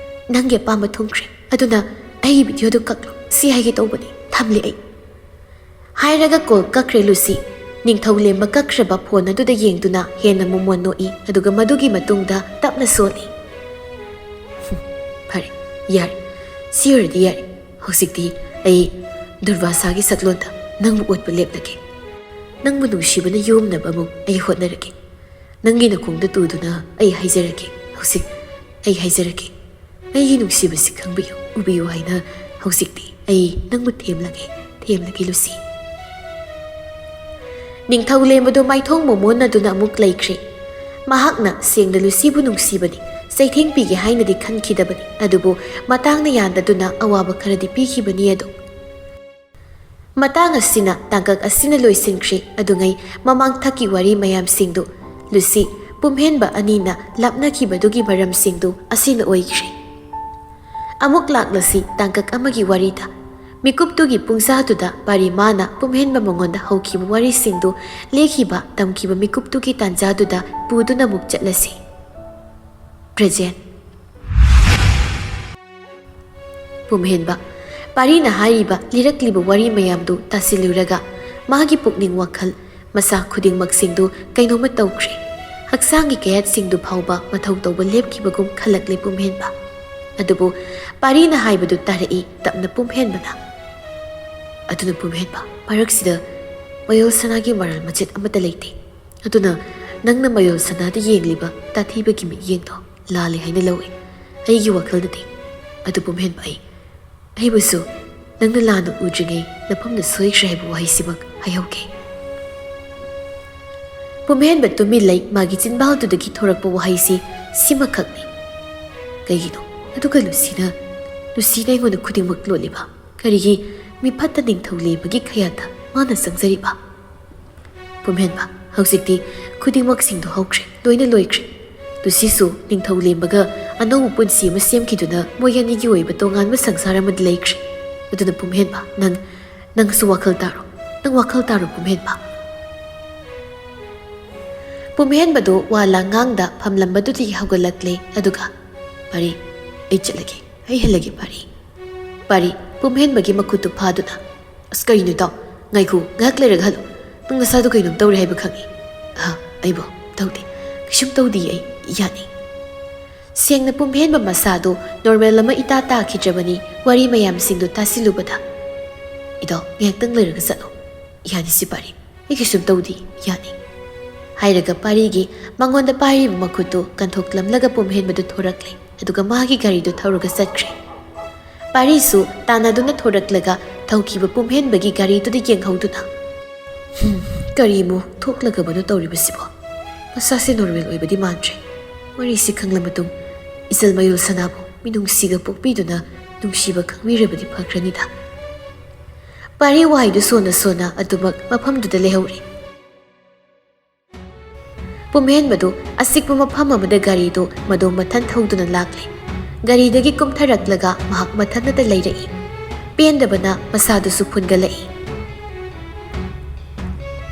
ꯅꯪꯒꯤ ꯑꯄꯥꯝꯕ ꯊꯨꯡꯈ꯭ꯔꯦ꯫ ꯑꯗꯨꯅ ꯑꯩꯒꯤ ꯚꯤꯗꯤꯑꯣꯗꯨ ꯀꯛꯂꯣ꯫ ꯁꯤ ꯍꯥꯏꯒꯦ ꯇꯧꯕꯅꯤ꯫ ꯊꯝꯂꯦ ꯑꯩ꯫" ꯍꯥꯏꯔꯒ ꯀꯣꯜ ꯀꯛꯈ꯭ꯔꯦ ꯂꯨꯁꯤ꯫ ꯅꯤꯡꯊꯧ ꯂꯦꯝꯕ ꯀꯛꯈ꯭ꯔꯕ ꯐꯣꯟ ꯑꯗꯨꯗ ꯌꯦꯡꯗꯨꯅ ꯍꯦꯟꯅ ꯃꯣꯃꯣꯟ ꯅꯣꯛꯏ, ꯑꯗꯨꯒ ꯃꯗꯨꯒꯤ ꯃꯇꯨꯡꯗ ꯇꯞꯅ ꯁꯣꯜꯂꯤ꯫ "ꯐꯔꯦ, ꯌꯥꯔꯦ꯫ ꯁꯤ ꯑꯣꯏꯔꯗꯤ ꯌꯥꯔꯦ꯫ ꯍꯧꯖꯤꯛꯇꯤ ꯑꯩ ꯗꯨꯔꯕꯥꯁꯥꯒꯤ ꯁꯛꯂꯣꯟꯗ ꯅꯪꯕꯨ ꯎꯠꯄ ꯂꯦꯞꯂꯒꯦ꯫ ꯅꯪꯕꯨ ꯅꯨꯡꯁꯤꯕꯅ ꯌꯣꯝꯅꯕ ꯑꯃꯨꯛ ꯑꯩ ꯍꯣꯠꯅꯔꯒꯦ꯫ ꯅꯪꯒꯤ ꯅꯈꯣꯡꯗ ꯇꯨꯗꯨꯅ ꯑꯩ ꯍꯥꯏꯖꯔꯒꯦ꯫ ꯍꯧꯖꯤꯛ ꯑꯩ ꯍꯥꯏꯖꯔꯒꯦ꯫ ꯑꯩꯒꯤ ꯅꯨꯡꯁꯤꯕꯁꯤ ꯈꯪꯕꯤꯌꯨ, ꯎꯕꯤꯌꯨ ꯍꯥꯏꯅ ꯍꯧꯖꯤꯛꯇꯤ ꯑꯩ ꯅꯪꯕꯨ ꯊꯦꯝꯂꯒꯦ, ꯊꯦꯝꯂꯒꯦ ꯂꯨꯁꯤ꯫" ꯅꯤꯡꯊꯧ ꯂꯦꯝꯕꯗꯨ ꯃꯥꯏꯊꯣꯡ ꯃꯣꯃꯣꯟꯅꯗꯨꯅ ꯑꯃꯨꯛ ꯂꯩꯈ꯭ꯔꯦ꯫ ꯃꯍꯥꯛꯅ ꯁꯦꯡꯅ ꯂꯨꯁꯤꯕꯨ ꯅꯨꯡꯁꯤꯕꯅꯤ, ꯆꯩꯊꯦꯡ ꯄꯤꯒꯦ ꯍꯥꯏꯅꯗꯤ ꯈꯟꯈꯤꯗꯕꯅꯤ, ꯑꯗꯨꯕꯨ ꯃꯇꯥꯡꯅ ꯌꯥꯟꯗꯗꯨꯅ ꯑꯋꯥꯕ ꯈꯔꯗꯤ ꯄꯤꯈꯤꯕꯅꯤ ꯑꯗꯨ꯫ ꯃꯇꯥꯡ ꯑꯁꯤꯅ ꯇꯥꯡꯀꯛ ꯑꯁꯤꯅ ꯂꯣꯏꯁꯤꯟꯈ꯭ꯔꯦ꯫ ꯑꯗꯨꯉꯩ ꯃꯃꯥꯡꯊꯛꯀꯤ ꯋꯥꯔꯤ ꯃꯌꯥꯝꯁꯤꯡꯗꯨ ꯂꯨꯁꯤ ꯄꯨꯝꯍꯦꯟꯕ ꯑꯅꯤꯅ ꯂꯥꯞꯅꯈꯤꯕꯗꯨꯒꯤ ꯃꯔꯝꯁꯤꯡꯗꯨ ꯑꯁꯤꯅ ꯑꯣꯏꯈ꯭ꯔꯦ꯫ ꯑꯃꯨꯛ ꯂꯥꯛꯂꯁꯤ ꯇꯥꯡꯀꯛ ꯑꯃꯒꯤ ꯋꯥꯔꯤꯗ꯫ ꯃꯤꯀꯨꯞꯇꯨꯒꯤ ꯄꯨꯡꯖꯥꯗꯨꯗ ꯄꯥꯔꯤꯃꯥꯅ ꯄꯨꯝꯍꯦꯟꯕ ꯃꯉꯣꯟꯗ ꯍꯧꯈꯤꯕ ꯋꯥꯔꯤꯁꯤꯡꯗꯨ ꯂꯦꯈꯤꯕ ꯇꯝꯈꯤꯕ ꯃꯤꯀꯨꯞꯇꯨꯒꯤ ꯇꯥꯟꯖꯥꯗꯨꯗ ꯄꯨꯗꯨꯅ ꯑꯃꯨꯛ ꯆꯠꯂꯁꯤ꯫ ꯄ꯭ꯔꯖꯦꯟ꯫ ꯄꯨꯝꯍꯦꯟꯕ ꯄꯥꯔꯤꯅ ꯍꯥꯏꯔꯤꯕ ꯂꯤꯔꯛꯂꯤꯕ ꯋꯥꯔꯤ ꯃꯌꯥꯝꯗꯨ ꯇꯥꯁꯤꯜꯂꯨꯔꯒ ꯃꯥꯒꯤ ꯄꯨꯛꯅꯤꯡ ꯋꯥꯈꯜ ꯃꯁꯥ ꯈꯨꯗꯤꯡꯃꯛꯁꯤꯡꯗꯨ ꯀꯩꯅꯣꯝꯃ ꯇꯧꯈ꯭ꯔꯦ꯫ ꯍꯛꯆꯥꯡꯒꯤ ꯀꯌꯥꯠꯁꯤꯡꯗꯨ ꯐꯥꯎꯕ ꯃꯊꯧ ꯇꯧꯕ ꯂꯦꯞꯈꯤꯕꯒꯨꯝ ꯈꯜꯂꯛꯂꯦ ꯄꯨꯝꯍꯦꯟꯕ꯫ ꯑꯗꯨꯕꯨ ꯄꯥꯔꯤꯅ ꯍꯥꯏꯕꯗꯨ ꯇꯥꯔꯛꯏ ꯇꯞꯅ ꯄꯨꯝꯍꯦꯟꯕꯅ꯫ "ꯑꯗꯨꯅ ꯄꯨꯝꯍꯦꯟꯕ, ꯃꯔꯛꯁꯤꯗ ꯃꯌꯣꯜ ꯁꯅꯥꯒꯤ ꯃꯔꯜ ꯃꯆꯦꯠ ꯑꯃꯠꯇ ꯂꯩꯇꯦ꯫ ꯑꯗꯨꯅ ꯅꯪꯅ ꯃꯌꯣꯜ ꯁꯅꯥꯗ ꯌꯦꯡꯂꯤꯕ ꯇꯥꯊꯤꯕꯒꯤ ꯃꯤꯠꯌꯦꯡꯗꯣ ꯂꯥꯜꯂꯦ ꯍꯥꯏꯅ ꯂꯧꯏ꯫ ꯑꯩꯒꯤ ꯋꯥꯈꯜꯗꯗꯤ꯫ ꯑꯗꯨ ꯄꯨꯝꯍꯦꯟꯕ, ꯑꯩ, ꯑꯩꯕꯨꯁꯨ ꯅꯪꯅ ꯂꯥꯟꯅ ꯎꯗ꯭ꯔꯤꯉꯩ ꯅꯐꯝꯗ ꯁꯣꯏꯈ꯭ꯔꯦ ꯍꯥꯏꯕ ꯋꯥꯍꯩꯁꯤꯃꯛ ꯍꯥꯏꯍꯧꯒꯦ꯫" ꯄꯨꯝꯍꯦꯟꯕ ꯇꯨꯃꯤꯟ ꯂꯩ꯫ ꯃꯥꯒꯤ ꯆꯤꯟꯕꯥꯜꯗꯨꯗꯒꯤ ꯊꯣꯔꯛꯄ ꯋꯥꯍꯩꯁꯤ ꯁꯤꯃꯈꯛꯅꯤ꯫ "ꯀꯩꯒꯤꯅꯣ? ꯑꯗꯨꯒ ꯂꯨꯁꯤꯅ, ꯂꯨꯁꯤꯅ ꯑꯩꯉꯣꯟꯗ ꯈꯨꯗꯤꯡꯃꯛ ꯂꯣꯠꯂꯤꯕ? ꯀꯔꯤꯒꯤ ꯃꯤꯐꯠꯇ ꯅꯤꯡꯊꯧ ꯂꯦꯝꯕꯒꯤ ꯈꯌꯥꯠꯇ ꯃꯥꯅ ꯆꯪꯖꯔꯤꯕ?" ꯄꯨꯝꯍꯦꯟꯕ, ꯍꯧꯖꯤꯛꯇꯤ ꯈꯨꯗꯤꯡꯃꯛꯁꯤꯡꯗꯨ ꯍꯧꯈ꯭ꯔꯦ, ꯂꯣꯏꯅ ꯂꯣꯏꯈ꯭ꯔꯦ꯫ ꯂꯨꯁꯤꯁꯨ ꯅꯤꯡꯊꯧ ꯂꯦꯝꯕꯒ ꯑꯅꯧꯕ ꯄꯨꯟꯁꯤ ꯑꯃ ꯁꯦꯝꯈꯤꯗꯨꯅ ꯃꯣꯏ ꯑꯅꯤꯒꯤ ꯑꯣꯏꯕ ꯇꯣꯉꯥꯟꯕ ꯁꯪꯁꯥꯔ ꯑꯃꯗ ꯂꯩꯈ꯭ꯔꯦ꯫ ꯑꯗꯨꯅ ꯄꯨꯝꯍꯦꯟꯕ, ꯅꯪ, "ꯅꯪꯁꯨ ꯋꯥꯈꯜ ꯇꯥꯔꯣ, ꯅꯪ ꯋꯥꯈꯜ ꯇꯥꯔꯣ ꯄꯨꯝꯍꯦꯟꯕ꯫" ꯄꯨꯝꯍꯦꯟꯕꯗꯨ ꯋꯥ ꯂꯥꯡꯉꯥꯡꯗ ꯐꯝꯂꯝꯕꯗꯨꯗꯒꯤ ꯍꯧꯒꯠꯂꯛꯂꯦ, ꯑꯗꯨꯒ, "ꯄꯥꯔꯤ, ꯑꯩ ꯆꯠꯂꯒꯦ, ꯑꯩ ꯍꯜꯂꯒꯦ ꯄꯥꯔꯤ꯫" ꯄꯥꯔꯤ ꯄꯨꯝꯍꯦꯟꯕꯒꯤ ꯃꯈꯨꯠꯇꯨ ꯐꯥꯗꯨꯅ, "ꯑꯁ, ꯀꯔꯤꯅꯣ ꯏꯇꯥꯎ? ꯉꯥꯏꯈꯣ, ꯉꯥꯏꯍꯥꯛ ꯂꯩꯔꯒ ꯍꯜꯂꯨ꯫ ꯅꯪ ꯅꯁꯥꯗꯨ ꯀꯩꯅꯣꯝ ꯇꯧꯔꯦ ꯍꯥꯏꯕ ꯈꯪꯏ꯫" "ꯑ, ꯑꯩꯕꯨ ꯇꯧꯗꯦ, ꯀꯩꯁꯨꯝ ꯇꯧꯗꯦ ꯑꯩ, ꯌꯥꯅꯤ꯫" ꯁꯦꯡꯅ ꯄꯨꯝꯍꯦꯟꯕ ꯃꯁꯥꯗꯨ ꯅꯣꯔꯃꯦꯜ ꯑꯃ ꯏꯇꯥ ꯇꯥꯈꯤꯗ꯭ꯔꯕꯅꯤ꯫ ꯋꯥꯔꯤ ꯃꯌꯥꯝꯁꯤꯡꯗꯨ ꯇꯥꯁꯤꯜꯂꯨꯕꯗ, "ꯏꯇꯥꯎ, ꯉꯥꯏꯍꯥꯛꯇꯪ ꯂꯩꯔꯒ ꯆꯠꯂꯣ꯫" "ꯌꯥꯅꯤ ꯁꯤ ꯄꯥꯔꯤ, ꯑꯩ ꯀꯩꯁꯨꯝ ꯇꯧꯗꯦ, ꯌꯥꯅꯤ꯫" ꯍꯥꯏꯔꯒ ꯄꯥꯔꯤꯒꯤ ꯃꯉꯣꯟꯗ ꯄꯥꯏꯔꯤꯕ ꯃꯈꯨꯠꯇꯨ ꯀꯟꯊꯣꯛꯂꯝꯂꯒ ꯄꯨꯝꯍꯦꯟꯕꯗꯨ ꯊꯣꯔꯛꯂꯦ, ꯑꯗꯨꯒ ꯃꯥꯒꯤ ꯒꯥꯔꯤꯗꯨ ꯊꯧꯔꯒ ꯆꯠꯈ꯭ꯔꯦ꯫ ꯄꯥꯔꯤꯁꯨ ꯇꯥꯟꯅꯗꯨꯅ ꯊꯣꯔꯛꯂꯒ ꯊꯧꯈꯤꯕ ꯄꯨꯝꯍꯦꯟꯕꯒꯤ ꯒꯥꯔꯤꯗꯨꯗ ꯌꯦꯡꯍꯧꯗꯨꯅ, "ꯍꯨꯝ, ꯀꯔꯤꯃꯨꯛ ꯊꯣꯛꯂꯒꯕꯅꯣ ꯇꯧꯔꯤꯕꯁꯤꯕꯣ? ꯃꯁꯥꯁꯦ ꯅꯣꯔꯃꯦꯜ ꯑꯣꯏꯕꯗꯤ ꯃꯥꯟꯗ꯭ꯔꯦ꯫ ꯋꯥꯔꯤꯁꯤ ꯈꯪꯂ ꯃꯇꯨꯡ ꯏꯆꯜ ꯃꯌꯨꯜ ꯁꯅꯥꯕꯨ ꯃꯤꯅꯨꯡꯁꯤꯒ ꯄꯣꯛꯄꯤꯗꯨꯅ ꯅꯨꯡꯁꯤꯕ ꯈꯪꯕꯤꯔꯕꯗꯤ ꯐꯈ꯭ꯔꯅꯤꯗ꯫" ꯄꯥꯔꯤ ꯋꯥꯍꯩꯗꯨ ꯁꯣꯟꯅ ꯁꯣꯟꯅ ꯑꯗꯨꯃꯛ ꯃꯐꯝꯗꯨꯗ ꯂꯩꯍꯧꯔꯦ꯫ ꯄꯨꯝꯍꯦꯟꯕꯗꯨ ꯑꯆꯤꯛꯄ ꯃꯐꯝ ꯑꯃꯗ ꯒꯥꯔꯤꯗꯨ ꯃꯗꯣꯝ ꯃꯊꯟ ꯊꯧꯗꯨꯅ ꯂꯥꯛꯂꯦ꯫ ꯒꯥꯔꯤꯗꯒꯤ ꯀꯨꯝꯊꯔꯛꯂꯒ ꯃꯍꯥꯛ ꯃꯊꯟꯇ ꯂꯩꯔꯛꯏ꯫ ꯄꯦꯟꯗꯕꯅ ꯃꯁꯥꯗꯨꯁꯨ ꯐꯨꯟꯒꯠꯂꯛꯏ꯫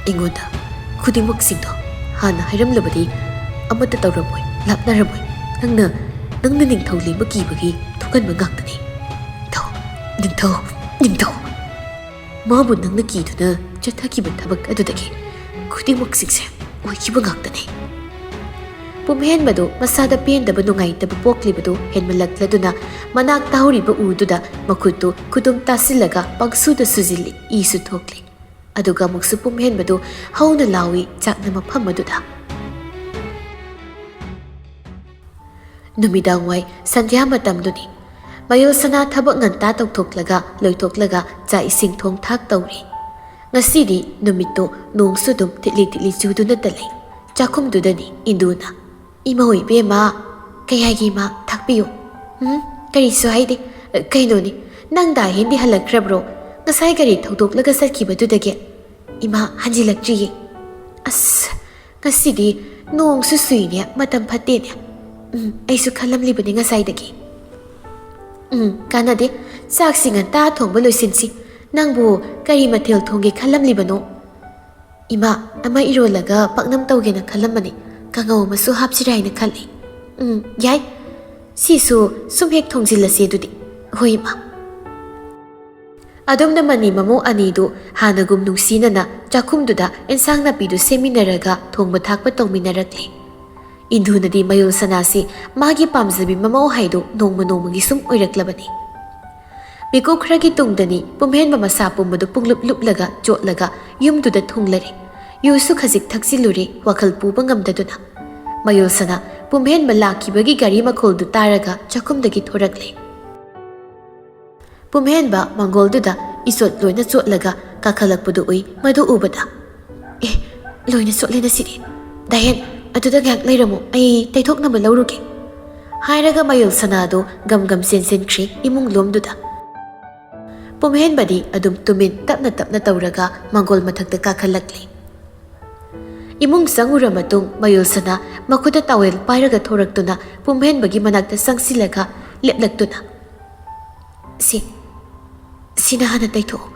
"ꯑꯩꯉꯣꯟꯗ ꯈꯨꯗꯤꯡꯃꯛꯁꯤꯡꯗꯣ ꯍꯥꯟꯅ ꯍꯥꯏꯔꯝꯂꯕꯗꯤ ꯑꯃꯠꯇ ꯇꯧꯔꯝꯃꯣꯏ, ꯂꯥꯛꯅꯔꯝꯃꯣꯏ꯫ ꯅꯪꯅ, ꯅꯪꯅ ꯅꯤꯡꯊꯧ ꯂꯦꯡꯕ ꯀꯤꯕꯒꯤ ꯊꯣꯛꯍꯟꯕ ꯉꯥꯛꯇꯅꯤ꯫ ꯅꯤꯡꯊꯧ, ꯅꯤꯡꯊꯧ, ꯅꯤꯡꯊꯧ!" ꯃꯥꯕꯨ ꯅꯪꯅ ꯀꯤꯗꯨꯅ ꯆꯠꯊꯈꯤꯕ ꯊꯕꯛ ꯑꯗꯨꯗꯒꯤ ꯈꯨꯗꯤꯡꯃꯛꯁꯤꯡꯁꯦ ꯑꯣꯏꯈꯤꯕ ꯉꯥꯛꯇꯅꯤ꯫ ꯄꯨꯝꯍꯦꯟꯕꯗꯨ ꯃꯁꯥꯗ ꯄꯦꯟꯗꯕ ꯅꯨꯡꯉꯥꯏꯇꯕ ꯄꯣꯛꯂꯤꯕꯗꯨ ꯍꯦꯟꯃꯜꯂꯛꯂꯗꯨꯅ ꯃꯅꯥꯛ ꯇꯥꯍꯧꯔꯤꯕ ꯎꯗꯨꯗ ꯃꯈꯨꯠꯇꯨ ꯈꯨꯗꯨꯝ ꯇꯥꯁꯤꯜꯂꯒ ꯄꯪꯁꯨꯗ ꯁꯨꯖꯤꯜꯂꯤ, ꯏꯁꯨ ꯊꯣꯛꯂꯤ꯫ ꯑꯗꯨꯒ ꯑꯃꯨꯛꯁꯨ ꯄꯨꯝꯍꯦꯟꯕꯗꯨ ꯍꯧꯅ ꯂꯥꯎꯏ ꯆꯥꯛꯅ ꯃꯐꯝ ꯑꯗꯨꯗ꯫ ꯅꯨꯃꯤꯗꯥꯡꯋꯥꯏ ꯁꯟꯙ꯭ꯌꯥ ꯃꯇꯝꯗꯨꯅꯤ꯫ ꯃꯌꯨꯜ ꯁꯅꯥ ꯊꯕꯛ ꯉꯟꯇꯥ ꯇꯧꯊꯣꯛꯂꯒ ꯂꯣꯏꯊꯣꯛꯂꯒ ꯆꯥꯛ ꯏꯁꯤꯡ ꯊꯣꯡ ꯊꯥꯛ ꯇꯧꯔꯤ꯫ ꯉꯁꯤꯗꯤ ꯅꯨꯃꯤꯠꯇꯨ ꯅꯣꯡꯁꯨ ꯑꯗꯨꯝ ꯊꯤꯠꯂꯤ ꯊꯤꯠꯂꯤ ꯆꯨꯗꯨꯅꯇ ꯂꯩ꯫ ꯆꯥꯛꯈꯨꯝꯗꯨꯗꯅꯤ ꯏꯟꯗꯨꯅ, "ꯏꯃꯧ ꯏꯕꯦꯝꯃ, ꯀꯩ ꯍꯥꯏꯒꯦ ꯏꯃꯥ, ꯊꯥꯛꯄꯤꯌꯨ꯫" "ꯎꯝ, ꯀꯔꯤꯁꯨ ꯍꯥꯏꯗꯦ꯫ ꯀꯩꯅꯣꯅꯤ, ꯅꯪ ꯗꯥ ꯍꯦꯟꯗꯤ ꯍꯜꯂꯛꯈ꯭ꯔꯕ꯭ꯔꯣ? ꯉꯁꯥꯏ ꯒꯥꯔꯤ ꯊꯧꯗꯣꯛꯂꯒ ꯆꯠꯈꯤꯕꯗꯨꯗꯒꯤ?" "ꯏꯃꯥ, ꯍꯟꯖꯤꯜꯂꯛꯇ꯭ꯔꯤꯌꯦ꯫" "ꯑꯁ, ꯉꯁꯤꯗꯤ ꯅꯣꯡꯁꯨ ꯆꯨꯏꯅꯦ, ꯃꯇꯝ ꯐꯠꯇꯦꯅꯦ꯫" "ꯎꯝ, ꯑꯩꯁꯨ ꯈꯜꯂꯝꯂꯤꯕꯅꯤ ꯉꯁꯥꯏꯗꯒꯤ꯫" "ꯎꯝ, ꯀꯥꯟꯅꯗꯦ꯫ ꯆꯥꯛꯁꯤ ꯉꯟꯇꯥ ꯊꯣꯡꯕ ꯂꯣꯏꯁꯤꯟꯁꯤ꯫ "ꯅꯪꯕꯨ ꯀꯔꯤ ꯃꯊꯦꯜ ꯊꯣꯡꯒꯦ ꯈꯜꯂꯝꯂꯤꯕꯅꯣ?" "ꯏꯃꯥ, ꯑꯃ ꯏꯔꯣꯜꯂꯒ ꯄꯥꯛꯅꯝ ꯇꯧꯒꯦꯅ ꯈꯜꯂꯝꯕꯅꯤ꯫ ꯀꯥꯡꯉꯧ ꯑꯃꯁꯨ ꯍꯥꯞꯁꯤꯔꯥ ꯍꯥꯏꯅ ꯈꯜꯂꯤ꯫" "ꯎꯝ, ꯌꯥꯏ꯫ ꯁꯤꯁꯨ ꯁꯨꯝ ꯍꯦꯛ ꯊꯣꯡꯖꯤꯜꯂꯁꯤ ꯑꯗꯨꯗꯤ꯫" "ꯍꯣꯏ, ꯏꯃꯥ꯫" ꯑꯗꯨꯝꯅ ꯃꯅꯤ ꯃꯃꯧ ꯑꯅꯤꯗꯨ ꯍꯥꯟꯅꯒꯨꯝ ꯅꯨꯡꯁꯤꯅꯅ ꯆꯥꯛꯈꯨꯝꯗꯨꯗ ꯑꯦꯟꯁꯥꯡ ꯅꯥꯄꯤꯗꯨ ꯁꯦꯝꯃꯤꯟꯅꯔꯒ ꯊꯣꯡꯕ ꯊꯥꯛꯄ ꯇꯧꯃꯤꯟꯅꯔꯛꯂꯦ꯫ ꯏꯟꯗꯨꯅꯗꯤ ꯃꯌꯣꯜ ꯁꯅꯥꯁꯤ ꯃꯥꯒꯤ ꯄꯥꯝꯖꯕꯤ ꯃꯃꯧ ꯍꯥꯏꯗꯨ ꯅꯣꯡꯃ ꯅꯣꯡꯃꯒꯤ ꯁꯨꯝ ꯑꯣꯏꯔꯛꯂꯕꯅꯤ꯫ ꯃꯤꯀꯨꯞ ꯈꯔꯒꯤ ꯇꯨꯡꯗꯅꯤ ꯄꯨꯝꯍꯦꯟꯕ ꯃꯁꯥ ꯄꯨꯝꯕꯗꯨ ꯄꯨꯡꯂꯨꯞ ꯂꯨꯞꯂꯒ ꯆꯣꯠꯂꯒ ꯌꯨꯝꯗꯨꯗ ꯊꯨꯡꯂꯔꯦ꯫ ꯌꯨꯁꯨ ꯈꯖꯤꯛ ꯊꯛꯆꯤꯜꯂꯨꯔꯦ, ꯋꯥꯈꯜ ꯄꯨꯕ ꯉꯝꯗꯗꯨꯅ꯫ ꯃꯌꯣꯜ ꯁꯅꯥ ꯄꯨꯝꯍꯦꯟꯕ ꯂꯥꯛꯈꯤꯕꯒꯤ ꯒꯥꯔꯤ ꯃꯈꯣꯜꯗꯨ ꯇꯥꯔꯒ ꯆꯥꯛꯈꯨꯝꯗꯒꯤ ꯊꯣꯔꯛꯂꯦ꯫ ꯄꯨꯝꯍꯦꯟꯕ ꯃꯪꯒꯣꯜꯗꯨꯗ ꯏꯆꯣꯠ ꯂꯣꯏꯅ ꯆꯣꯠꯂꯒ ꯀꯥꯈꯠꯂꯛꯄꯗꯨ ꯎꯏ꯫ ꯃꯗꯨ ꯎꯕꯗ, "ꯑꯦ, ꯂꯣꯏꯅ ꯆꯣꯠꯂꯦ ꯉꯁꯤꯗꯤ꯫ ꯗꯥꯍꯦꯟ, ꯑꯗꯨꯗ ꯉꯥꯏꯍꯥꯛ ꯂꯩꯔꯝꯃꯨ, ꯑꯩ ꯇꯩꯊꯣꯛꯅꯕ ꯂꯧꯔꯨꯒꯦ," ꯍꯥꯏꯔꯒ ꯃꯌꯣꯜ ꯁꯅꯥꯗꯨ ꯒꯝ ꯒꯝ ꯆꯦꯟꯁꯤꯟꯈ꯭ꯔꯦ ꯏꯃꯨꯡ ꯂꯣꯝꯗꯨꯗ꯫ ꯄꯨꯝꯍꯦꯟꯕꯗꯤ ꯑꯗꯨꯝ ꯇꯨꯃꯤꯟ ꯇꯞꯅ ꯇꯞꯅ ꯇꯧꯔꯒ ꯃꯪꯒꯣꯜ ꯃꯊꯛꯇ ꯀꯥꯈꯠꯂꯛꯂꯦ꯫ ꯏꯃꯨꯡ ꯆꯪꯉꯨꯔ ꯃꯇꯨꯡ ꯃꯌꯣꯜ ꯁꯅꯥ ꯃꯈꯨꯠꯇ ꯇꯥꯋꯦꯜ ꯄꯥꯏꯔꯒ ꯊꯣꯔꯛꯇꯨꯅ ꯄꯨꯝꯍꯦꯟꯕꯒꯤ ꯃꯅꯥꯛꯇ ꯆꯪꯁꯤꯜꯂꯒ ꯂꯦꯞꯂꯛꯇꯨꯅ, "ꯁꯤ, ꯁꯤꯅ ꯍꯥꯟꯅ ꯇꯩꯊꯣꯛꯑꯣ꯫"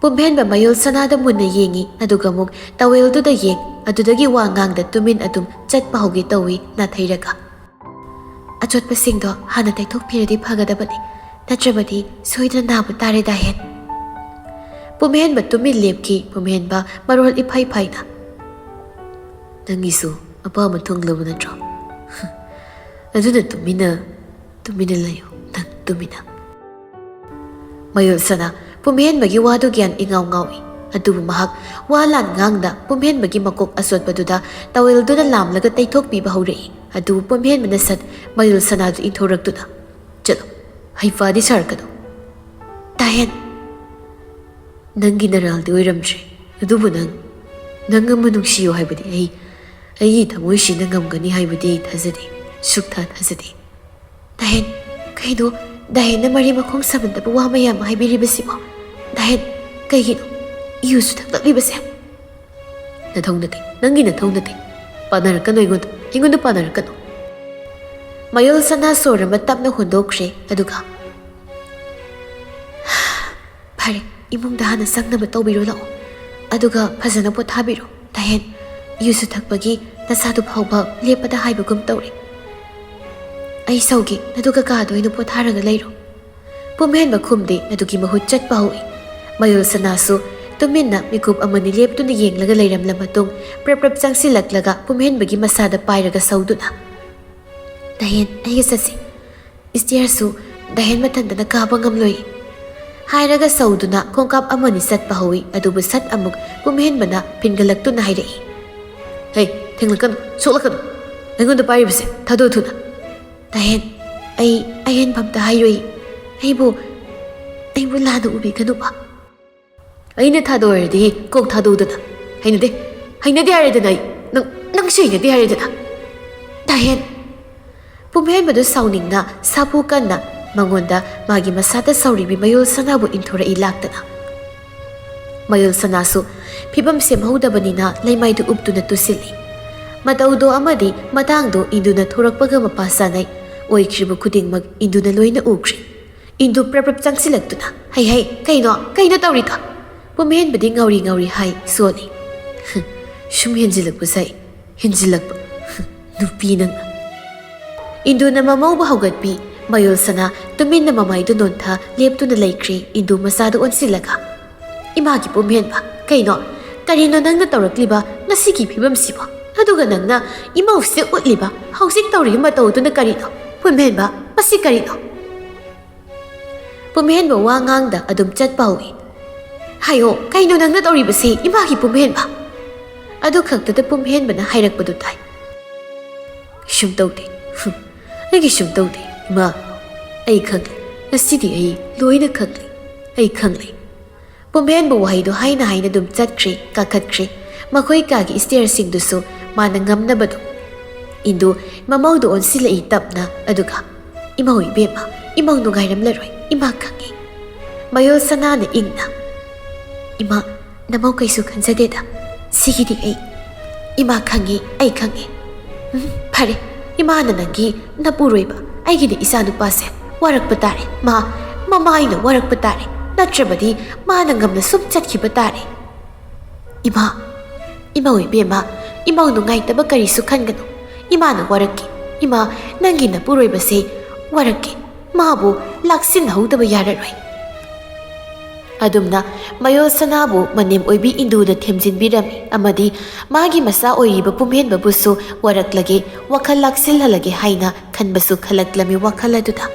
ꯄꯨꯝꯍꯦꯟꯕ ꯃꯌꯣꯜ ꯁꯅꯥꯗ ꯃꯨꯟꯅ ꯌꯦꯡꯉꯤ, ꯑꯗꯨꯒ ꯑꯃꯨꯛ ꯇꯥꯋꯦꯜꯗꯨꯗ ꯌꯦꯡ, ꯑꯗꯨꯗꯒꯤ ꯋꯥ ꯉꯥꯡꯗ ꯇꯨꯃꯤꯟ ꯑꯗꯨꯝ ꯆꯠꯄ ꯍꯧꯒꯦ ꯇꯧꯏ ꯅꯥꯊꯩꯔꯒ꯫ "ꯑꯆꯣꯠꯄꯁꯤꯡꯗꯣ ꯍꯥꯟꯅ ꯇꯩꯊꯣꯛꯄꯤꯔꯗꯤ ꯐꯒꯗꯕꯅꯤ, ꯅꯠꯇ꯭ꯔꯕꯗꯤ ꯁꯣꯏꯗꯅ ꯅꯥꯕ ꯇꯥꯔꯦ ꯗꯥꯍꯦꯟ꯫" ꯄꯨꯝꯍꯦꯟꯕ ꯇꯨꯃꯤꯟ ꯂꯦꯞꯈꯤ, ꯄꯨꯝꯍꯦꯟꯕ ꯃꯔꯣꯜ ꯏꯐꯩ ꯐꯩꯅ, "ꯅꯪꯒꯤꯁꯨ ꯑꯄꯥꯝꯕ ꯊꯨꯡꯂꯕ ꯅꯠꯇ꯭ꯔꯣ? ꯑꯗꯨꯅ ꯇꯨꯃꯤꯟꯅ, ꯇꯨꯃꯤꯟꯅ ꯂꯩꯌꯨ, ꯅꯪ ꯇꯨꯃꯤꯟꯅ꯫" ꯃꯌꯣꯜ ꯁꯅꯥ ꯄꯨꯝꯍꯦꯟꯕꯒꯤ ꯋꯥꯗꯨ ꯒ꯭ꯌꯥꯟ ꯏꯉꯥꯎ ꯉꯥꯎꯏ꯫ ꯑꯗꯨꯕꯨ ꯃꯍꯥꯛ ꯋꯥ ꯂꯥꯟ ꯉꯥꯡꯗ ꯄꯨꯝꯍꯦꯟꯕꯒꯤ ꯃꯀꯣꯛ ꯑꯆꯣꯠꯄꯗꯨꯗ ꯇꯥꯋꯦꯜꯗꯨꯅ ꯂꯥꯝꯂꯒ ꯇꯩꯊꯣꯛꯄꯤꯕ ꯍꯧꯔꯛꯏ꯫ ꯑꯗꯨꯕꯨ ꯄꯨꯝꯍꯦꯟꯕꯅ ꯁꯠ ꯃꯌꯣꯜ ꯁꯅꯥꯗꯨ ꯏꯟꯊꯣꯔꯛꯇꯨꯅ, "ꯆꯠꯂꯣ, ꯍꯩꯄꯥꯗꯤ ꯁꯥꯔꯛꯀꯅꯨ꯫" "ꯗꯥꯍꯦꯟ, ꯅꯪꯒꯤ ꯅꯔꯥꯜꯗꯤ ꯑꯣꯏꯔꯝꯗ꯭ꯔꯦ, ꯑꯗꯨꯕꯨ ꯅꯪ, ꯅꯪ ꯑꯃ ꯅꯨꯡꯁꯤꯌꯨ ꯍꯥꯏꯕꯗꯤ ꯑꯩ, ꯑꯩꯒꯤ ꯊꯃꯣꯏꯁꯤꯅ ꯉꯝꯒꯅꯤ ꯍꯥꯏꯕꯗꯤ ꯑꯩ ꯊꯥꯖꯗꯦ, ꯁꯨꯛꯊꯥ ꯊꯥꯖꯗꯦ꯫" "ꯗꯥꯍꯦꯟ, ꯀꯩꯅꯣ ꯗꯥꯍꯦꯟꯅ ꯃꯔꯤ ꯃꯈꯣꯡ ꯁꯝꯅꯗꯕ ꯋꯥ ꯃꯌꯥꯝ ꯍꯥꯏꯕꯤꯔꯤꯕꯁꯤꯕꯣ? ꯗꯥꯍꯦꯟ, ꯀꯩꯒꯤꯅꯣ ꯌꯨꯁꯨ ꯊꯛꯂꯛꯂꯤꯕꯁꯦ?" "ꯅꯊꯧ ꯅꯠꯇꯦ, ꯅꯪꯒꯤ ꯅꯊꯧ ꯅꯠꯇꯦ꯫ ꯄꯥꯟꯅꯔꯛꯀꯅꯨ ꯑꯩꯉꯣꯟꯗ, ꯑꯩꯉꯣꯟꯗ ꯄꯥꯟꯅꯔꯛꯀꯅꯨ꯫" ꯃꯌꯣꯜ ꯁꯅꯥ ꯁꯣꯔ ꯑꯃ ꯇꯞꯅ ꯍꯣꯟꯗꯣꯛꯈ꯭ꯔꯦ, ꯑꯗꯨꯒ, ꯌꯥꯔꯦ, ꯏꯃꯨꯡꯗ ꯍꯥꯟꯅ ꯆꯪꯅꯕ ꯇꯧꯕꯤꯔꯣ ꯂꯥꯛꯑꯣ꯫ ꯑꯗꯨꯒ ꯐꯖꯅ ꯄꯣꯊꯥꯕꯤꯔꯣ꯫ ꯗꯥꯍꯦꯟ, ꯌꯨꯁꯨ ꯊꯛꯄꯒꯤ ꯅꯁꯥꯗꯨ ꯐꯥꯎꯕ ꯂꯦꯞꯄꯗ ꯍꯥꯏꯕꯒꯨꯝ ꯇꯧꯔꯦ꯫ ꯑꯩ ꯁꯧꯒꯦ, ꯑꯗꯨꯒ ꯀꯥꯗ ꯑꯣꯏꯅ ꯄꯣꯊꯥꯔꯒ ꯂꯩꯔꯣ꯫ ꯄꯨꯝꯍꯦꯟꯕ ꯈꯨꯝꯗꯦ, ꯑꯗꯨꯒꯤ ꯃꯍꯨꯠ ꯆꯠꯄ ꯍꯧꯏ꯫ ꯃꯌꯨꯜ ꯁꯅꯥꯁꯨ ꯇꯨꯃꯤꯟꯅ ꯃꯤꯀꯨꯞ ꯑꯃꯅꯤ ꯂꯦꯞꯇꯨꯅ ꯌꯦꯡꯂꯒ ꯂꯩꯔꯝꯂ ꯃꯇꯨꯡ ꯄ꯭ꯔꯞ ꯄ꯭ꯔꯞ ꯆꯪꯁꯤꯜꯂꯛꯂꯒ ꯄꯨꯝꯍꯦꯟꯕꯒꯤ ꯃꯁꯥꯗ ꯄꯥꯏꯔꯒ ꯁꯧꯗꯨꯅ, "ꯗꯥꯍꯦꯟ, ꯑꯩꯒ ꯆꯠꯁꯤ꯫ ꯏꯁꯇꯤꯌꯔꯁꯨ ꯗꯥꯍꯦꯟ ꯃꯊꯟꯇꯅ ꯀꯥꯕ ꯉꯝꯂꯣꯏ," ꯍꯥꯏꯔꯒ ꯁꯧꯗꯨꯅ ꯈꯣꯡꯀꯥꯞ ꯑꯃꯅꯤ ꯆꯠꯄ ꯍꯧꯏ꯫ ꯑꯗꯨꯕꯨ ꯁꯠ ꯑꯃꯨꯛ ꯄꯨꯝꯍꯦꯟꯕꯅ ꯐꯤꯟꯒꯠꯂꯛꯇꯨꯅ ꯍꯥꯏꯔꯛꯏ, "ꯍꯦ, ꯊꯦꯡꯂꯛꯀꯅꯨ, ꯁꯣꯛꯂꯛꯀꯅꯨ꯫ ꯑꯩꯉꯣꯟꯗ ꯄꯥꯏꯔꯤꯕꯁꯦ ꯊꯥꯗꯣꯛꯑꯨ ꯊꯨꯅ꯫ ꯗꯥꯍꯦꯟ, ꯑꯩ ꯑꯍꯦꯟꯕ ꯑꯝꯇ ꯍꯥꯏꯔꯣꯏ꯫ ꯑꯩꯕꯨ, ꯑꯩꯕꯨ ꯂꯥꯟꯅ ꯎꯕꯤꯒꯅꯨꯕ꯫ ꯑꯩꯅ ꯊꯥꯗꯣꯛꯑꯔꯗꯤ ꯀꯣꯛ ꯊꯥꯗꯣꯛꯎꯗꯅ꯫ ꯍꯩꯅꯗꯦ, ꯍꯩꯅꯗꯦ ꯍꯥꯏꯔꯦꯗꯅ ꯑꯩ꯫ ꯅꯪ, ꯅꯪꯁꯨ ꯍꯩꯅꯗꯦ ꯍꯥꯏꯔꯦꯗꯅ꯫ ꯗꯥꯍꯦꯟ!" ꯄꯨꯝꯍꯦꯟꯕꯗꯨ ꯁꯥꯎꯅꯤꯡꯅ ꯁꯥꯐꯨ ꯀꯟꯅ ꯃꯉꯣꯟꯗ ꯃꯥꯒꯤ ꯃꯁꯥꯗ ꯁꯧꯔꯤꯕꯤ ꯃꯌꯨꯜ ꯁꯅꯥꯕꯨ ꯏꯟꯊꯣꯔꯛꯏ ꯂꯥꯛꯇꯅ꯫ ꯃꯌꯨꯜ ꯁꯅꯥꯁꯨ ꯐꯤꯕꯝ ꯁꯦꯝꯍꯧꯗꯕꯅꯤꯅ ꯂꯩꯃꯥꯏꯗꯨ ꯎꯞꯇꯨꯅ ꯇꯨꯁꯤꯜꯂꯤ꯫ ꯃꯇꯧꯗꯣ ꯑꯃꯗꯤ ꯃꯇꯥꯡꯗꯣ ꯏꯟꯗꯨꯅ ꯊꯣꯔꯛꯄꯒ ꯃꯄꯥ ꯆꯥꯅꯩ꯫ ꯑꯣꯏꯈ꯭ꯔꯤꯕ ꯈꯨꯗꯤꯡꯃꯛ ꯏꯟꯗꯨꯅ ꯂꯣꯏꯅ ꯎꯈ꯭ꯔꯤ꯫ ꯏꯟꯗꯨ ꯄ꯭ꯔꯞ ꯄ꯭ꯔꯞ ꯆꯪꯁꯤꯜꯂꯛꯇꯨꯅ, "ꯍꯩ ꯍꯩ, ꯀꯩꯅꯣ? ꯀꯩꯅꯣ ꯇꯧꯔꯤꯗꯣ?" ꯄꯨꯝꯍꯦꯟꯕꯗꯤ ꯉꯥꯎꯔꯤ ꯉꯥꯎꯔꯤ ꯍꯥꯏ ꯁꯣꯜꯂꯤ꯫ "ꯁꯨꯝ ꯍꯦꯟꯖꯤꯜꯂꯛꯄ ꯁꯥꯏ, ꯍꯦꯟꯖꯤꯜꯂꯛꯄ꯫ ꯅꯨꯄꯤ ꯅꯪꯅ!" ꯏꯟꯗꯨꯅ ꯃꯃꯧꯕꯨ ꯍꯧꯒꯠꯄꯤ꯫ ꯃꯌꯨꯜ ꯁꯅꯥ ꯇꯨꯃꯤꯟꯅ ꯃꯃꯥꯏꯗꯨ ꯅꯣꯟꯊ ꯂꯦꯞꯇꯨꯅ ꯂꯩꯈ꯭ꯔꯤ꯫ ꯏꯟꯗꯨ ꯃꯆꯥꯗꯨ ꯑꯣꯟꯁꯤꯜꯂꯒ, "ꯏꯃꯥꯒꯤ ꯄꯨꯝꯍꯦꯟꯕ, ꯀꯩꯅꯣ? ꯀꯔꯤꯅꯣ ꯅꯪꯅ ꯇꯧꯔꯛꯂꯤꯕ ꯉꯁꯤꯒꯤ ꯐꯤꯕꯝꯁꯤꯕꯣ? ꯑꯗꯨꯒ ꯅꯪꯅ ꯏꯃꯧꯁꯦ ꯎꯠꯂꯤꯕ ꯍꯧꯖꯤꯛ ꯇꯧꯔꯤꯕ ꯃꯇꯧꯗꯨꯅ ꯀꯔꯤꯅꯣ? ꯄꯨꯝꯍꯦꯟꯕ, ꯃꯁꯤ ꯀꯔꯤꯅꯣ?" ꯄꯨꯝꯍꯦꯟꯕ ꯋꯥ ꯉꯥꯡꯗ ꯑꯗꯨꯝ ꯆꯠꯄ ꯍꯧꯏ꯫ "ꯍꯥꯏꯌꯣ, ꯀꯩꯅꯣ ꯅꯪꯅ ꯇꯧꯔꯤꯕꯁꯤ, ꯏꯃꯥꯒꯤ ꯄꯨꯝꯍꯦꯟꯕ?" ꯑꯗꯨ ꯈꯛꯇꯗ ꯄꯨꯝꯍꯦꯟꯕꯅ ꯍꯥꯏꯔꯛꯄꯗꯨ ꯇꯥꯏ꯫ "ꯀꯩꯁꯨꯝ ꯇꯧꯗꯦ꯫ ꯍꯨꯝ, ꯑꯩ ꯀꯩꯁꯨꯝ ꯇꯧꯗꯦ, ꯏꯃꯥ꯫ ꯑꯩ ꯈꯪꯂꯦ꯫ ꯉꯁꯤꯗꯤ ꯑꯩ ꯂꯣꯏꯅ ꯈꯪꯂꯦ꯫ ꯑꯩ ꯈꯪꯂꯦ꯫" ꯄꯨꯝꯍꯦꯟꯕ ꯋꯥꯍꯩꯗꯨ ꯍꯥꯏꯅ ꯍꯥꯏꯅ ꯑꯗꯨꯝ ꯆꯠꯈ꯭ꯔꯦ, ꯀꯥꯈꯠꯈ꯭ꯔꯦ꯫ ꯃꯈꯣꯏ ꯀꯥꯒꯤ ꯏꯁꯇꯤꯌꯔꯁꯤꯡꯗꯨꯁꯨ ꯃꯥꯅ ꯉꯝꯅꯕꯗꯨ꯫ ꯏꯟꯗꯨ ꯃꯃꯧꯗꯨ ꯑꯣꯟꯁꯤꯜꯂꯛꯏ ꯇꯞꯅ, ꯑꯗꯨꯒ, "ꯏꯃꯧ ꯏꯕꯦꯝꯃ, ꯏꯃꯧ ꯅꯨꯡꯉꯥꯏꯔꯝꯂꯔꯣꯏ, ꯏꯃꯥ ꯈꯪꯉꯤ꯫" ꯃꯌꯣꯜ ꯁꯅꯥꯅ ꯏꯪꯅ, "ꯏꯃꯥ, ꯅꯃꯧ ꯀꯩꯁꯨ ꯈꯟꯖꯗꯦꯗ꯫ ꯁꯤꯒꯤꯗꯤ ꯑꯩ, ꯏꯃꯥ ꯈꯪꯉꯤ, ꯑꯩ ꯈꯪꯉꯤ꯫ ꯎꯝ, ꯐꯔꯦ, ꯏꯃꯥꯅ ꯅꯪꯒꯤ ꯅꯄꯨꯔꯣꯏꯕ, ꯑꯩꯒꯤꯗꯤ ꯏꯆꯥ ꯅꯨꯄꯥꯁꯦ ꯋꯥꯔꯛꯄ ꯇꯥꯔꯦ꯫ ꯃꯥ, ꯃꯃꯥ ꯑꯩꯅ ꯋꯥꯔꯛꯄ ꯇꯥꯔꯦ꯫ ꯅꯠꯇ꯭ꯔꯕꯗꯤ ꯃꯥꯅ ꯉꯝꯅ ꯁꯨꯝ ꯆꯠꯈꯤꯕ ꯇꯥꯔꯦ꯫ "ꯏꯃꯥ, ꯏꯃꯧ ꯏꯕꯦꯝꯃ, ꯏꯃꯧ ꯅꯨꯡꯉꯥꯏꯇꯕ ꯀꯔꯤꯁꯨ ꯈꯟꯒꯅꯨ꯫ ꯏꯃꯥꯅ ꯋꯥꯔꯛꯀꯦ꯫ ꯏꯃꯥ, ꯅꯪꯒꯤ ꯅꯄꯨꯔꯣꯏꯕꯁꯦ ꯋꯥꯔꯛꯀꯦ꯫ ꯃꯥꯕꯨ ꯂꯥꯛꯁꯤꯟꯍꯧꯗꯕ ꯌꯥꯔꯔꯣꯏ"꯫ ꯑꯗꯨꯝꯅ ꯃꯌꯣꯜ ꯁꯅꯥꯕꯨ ꯃꯅꯦꯝ ꯑꯣꯏꯕꯤ ꯏꯟꯗꯨꯅ ꯊꯦꯝꯖꯤꯟꯕꯤꯔꯝꯃꯤ ꯑꯃꯗꯤ ꯃꯥꯒꯤ ꯃꯆꯥ ꯑꯣꯏꯔꯤꯕ ꯄꯨꯝꯍꯦꯟꯕꯕꯨꯁꯨ ꯋꯥꯔꯛꯂꯒꯦ, ꯋꯥꯈꯜ ꯂꯥꯛꯁꯤꯜꯍꯜꯂꯒꯦ ꯍꯥꯏꯅ ꯈꯟꯕꯁꯨ ꯈꯜꯂꯛꯂꯝꯃꯤ ꯋꯥꯈꯜ ꯑꯗꯨꯗ꯫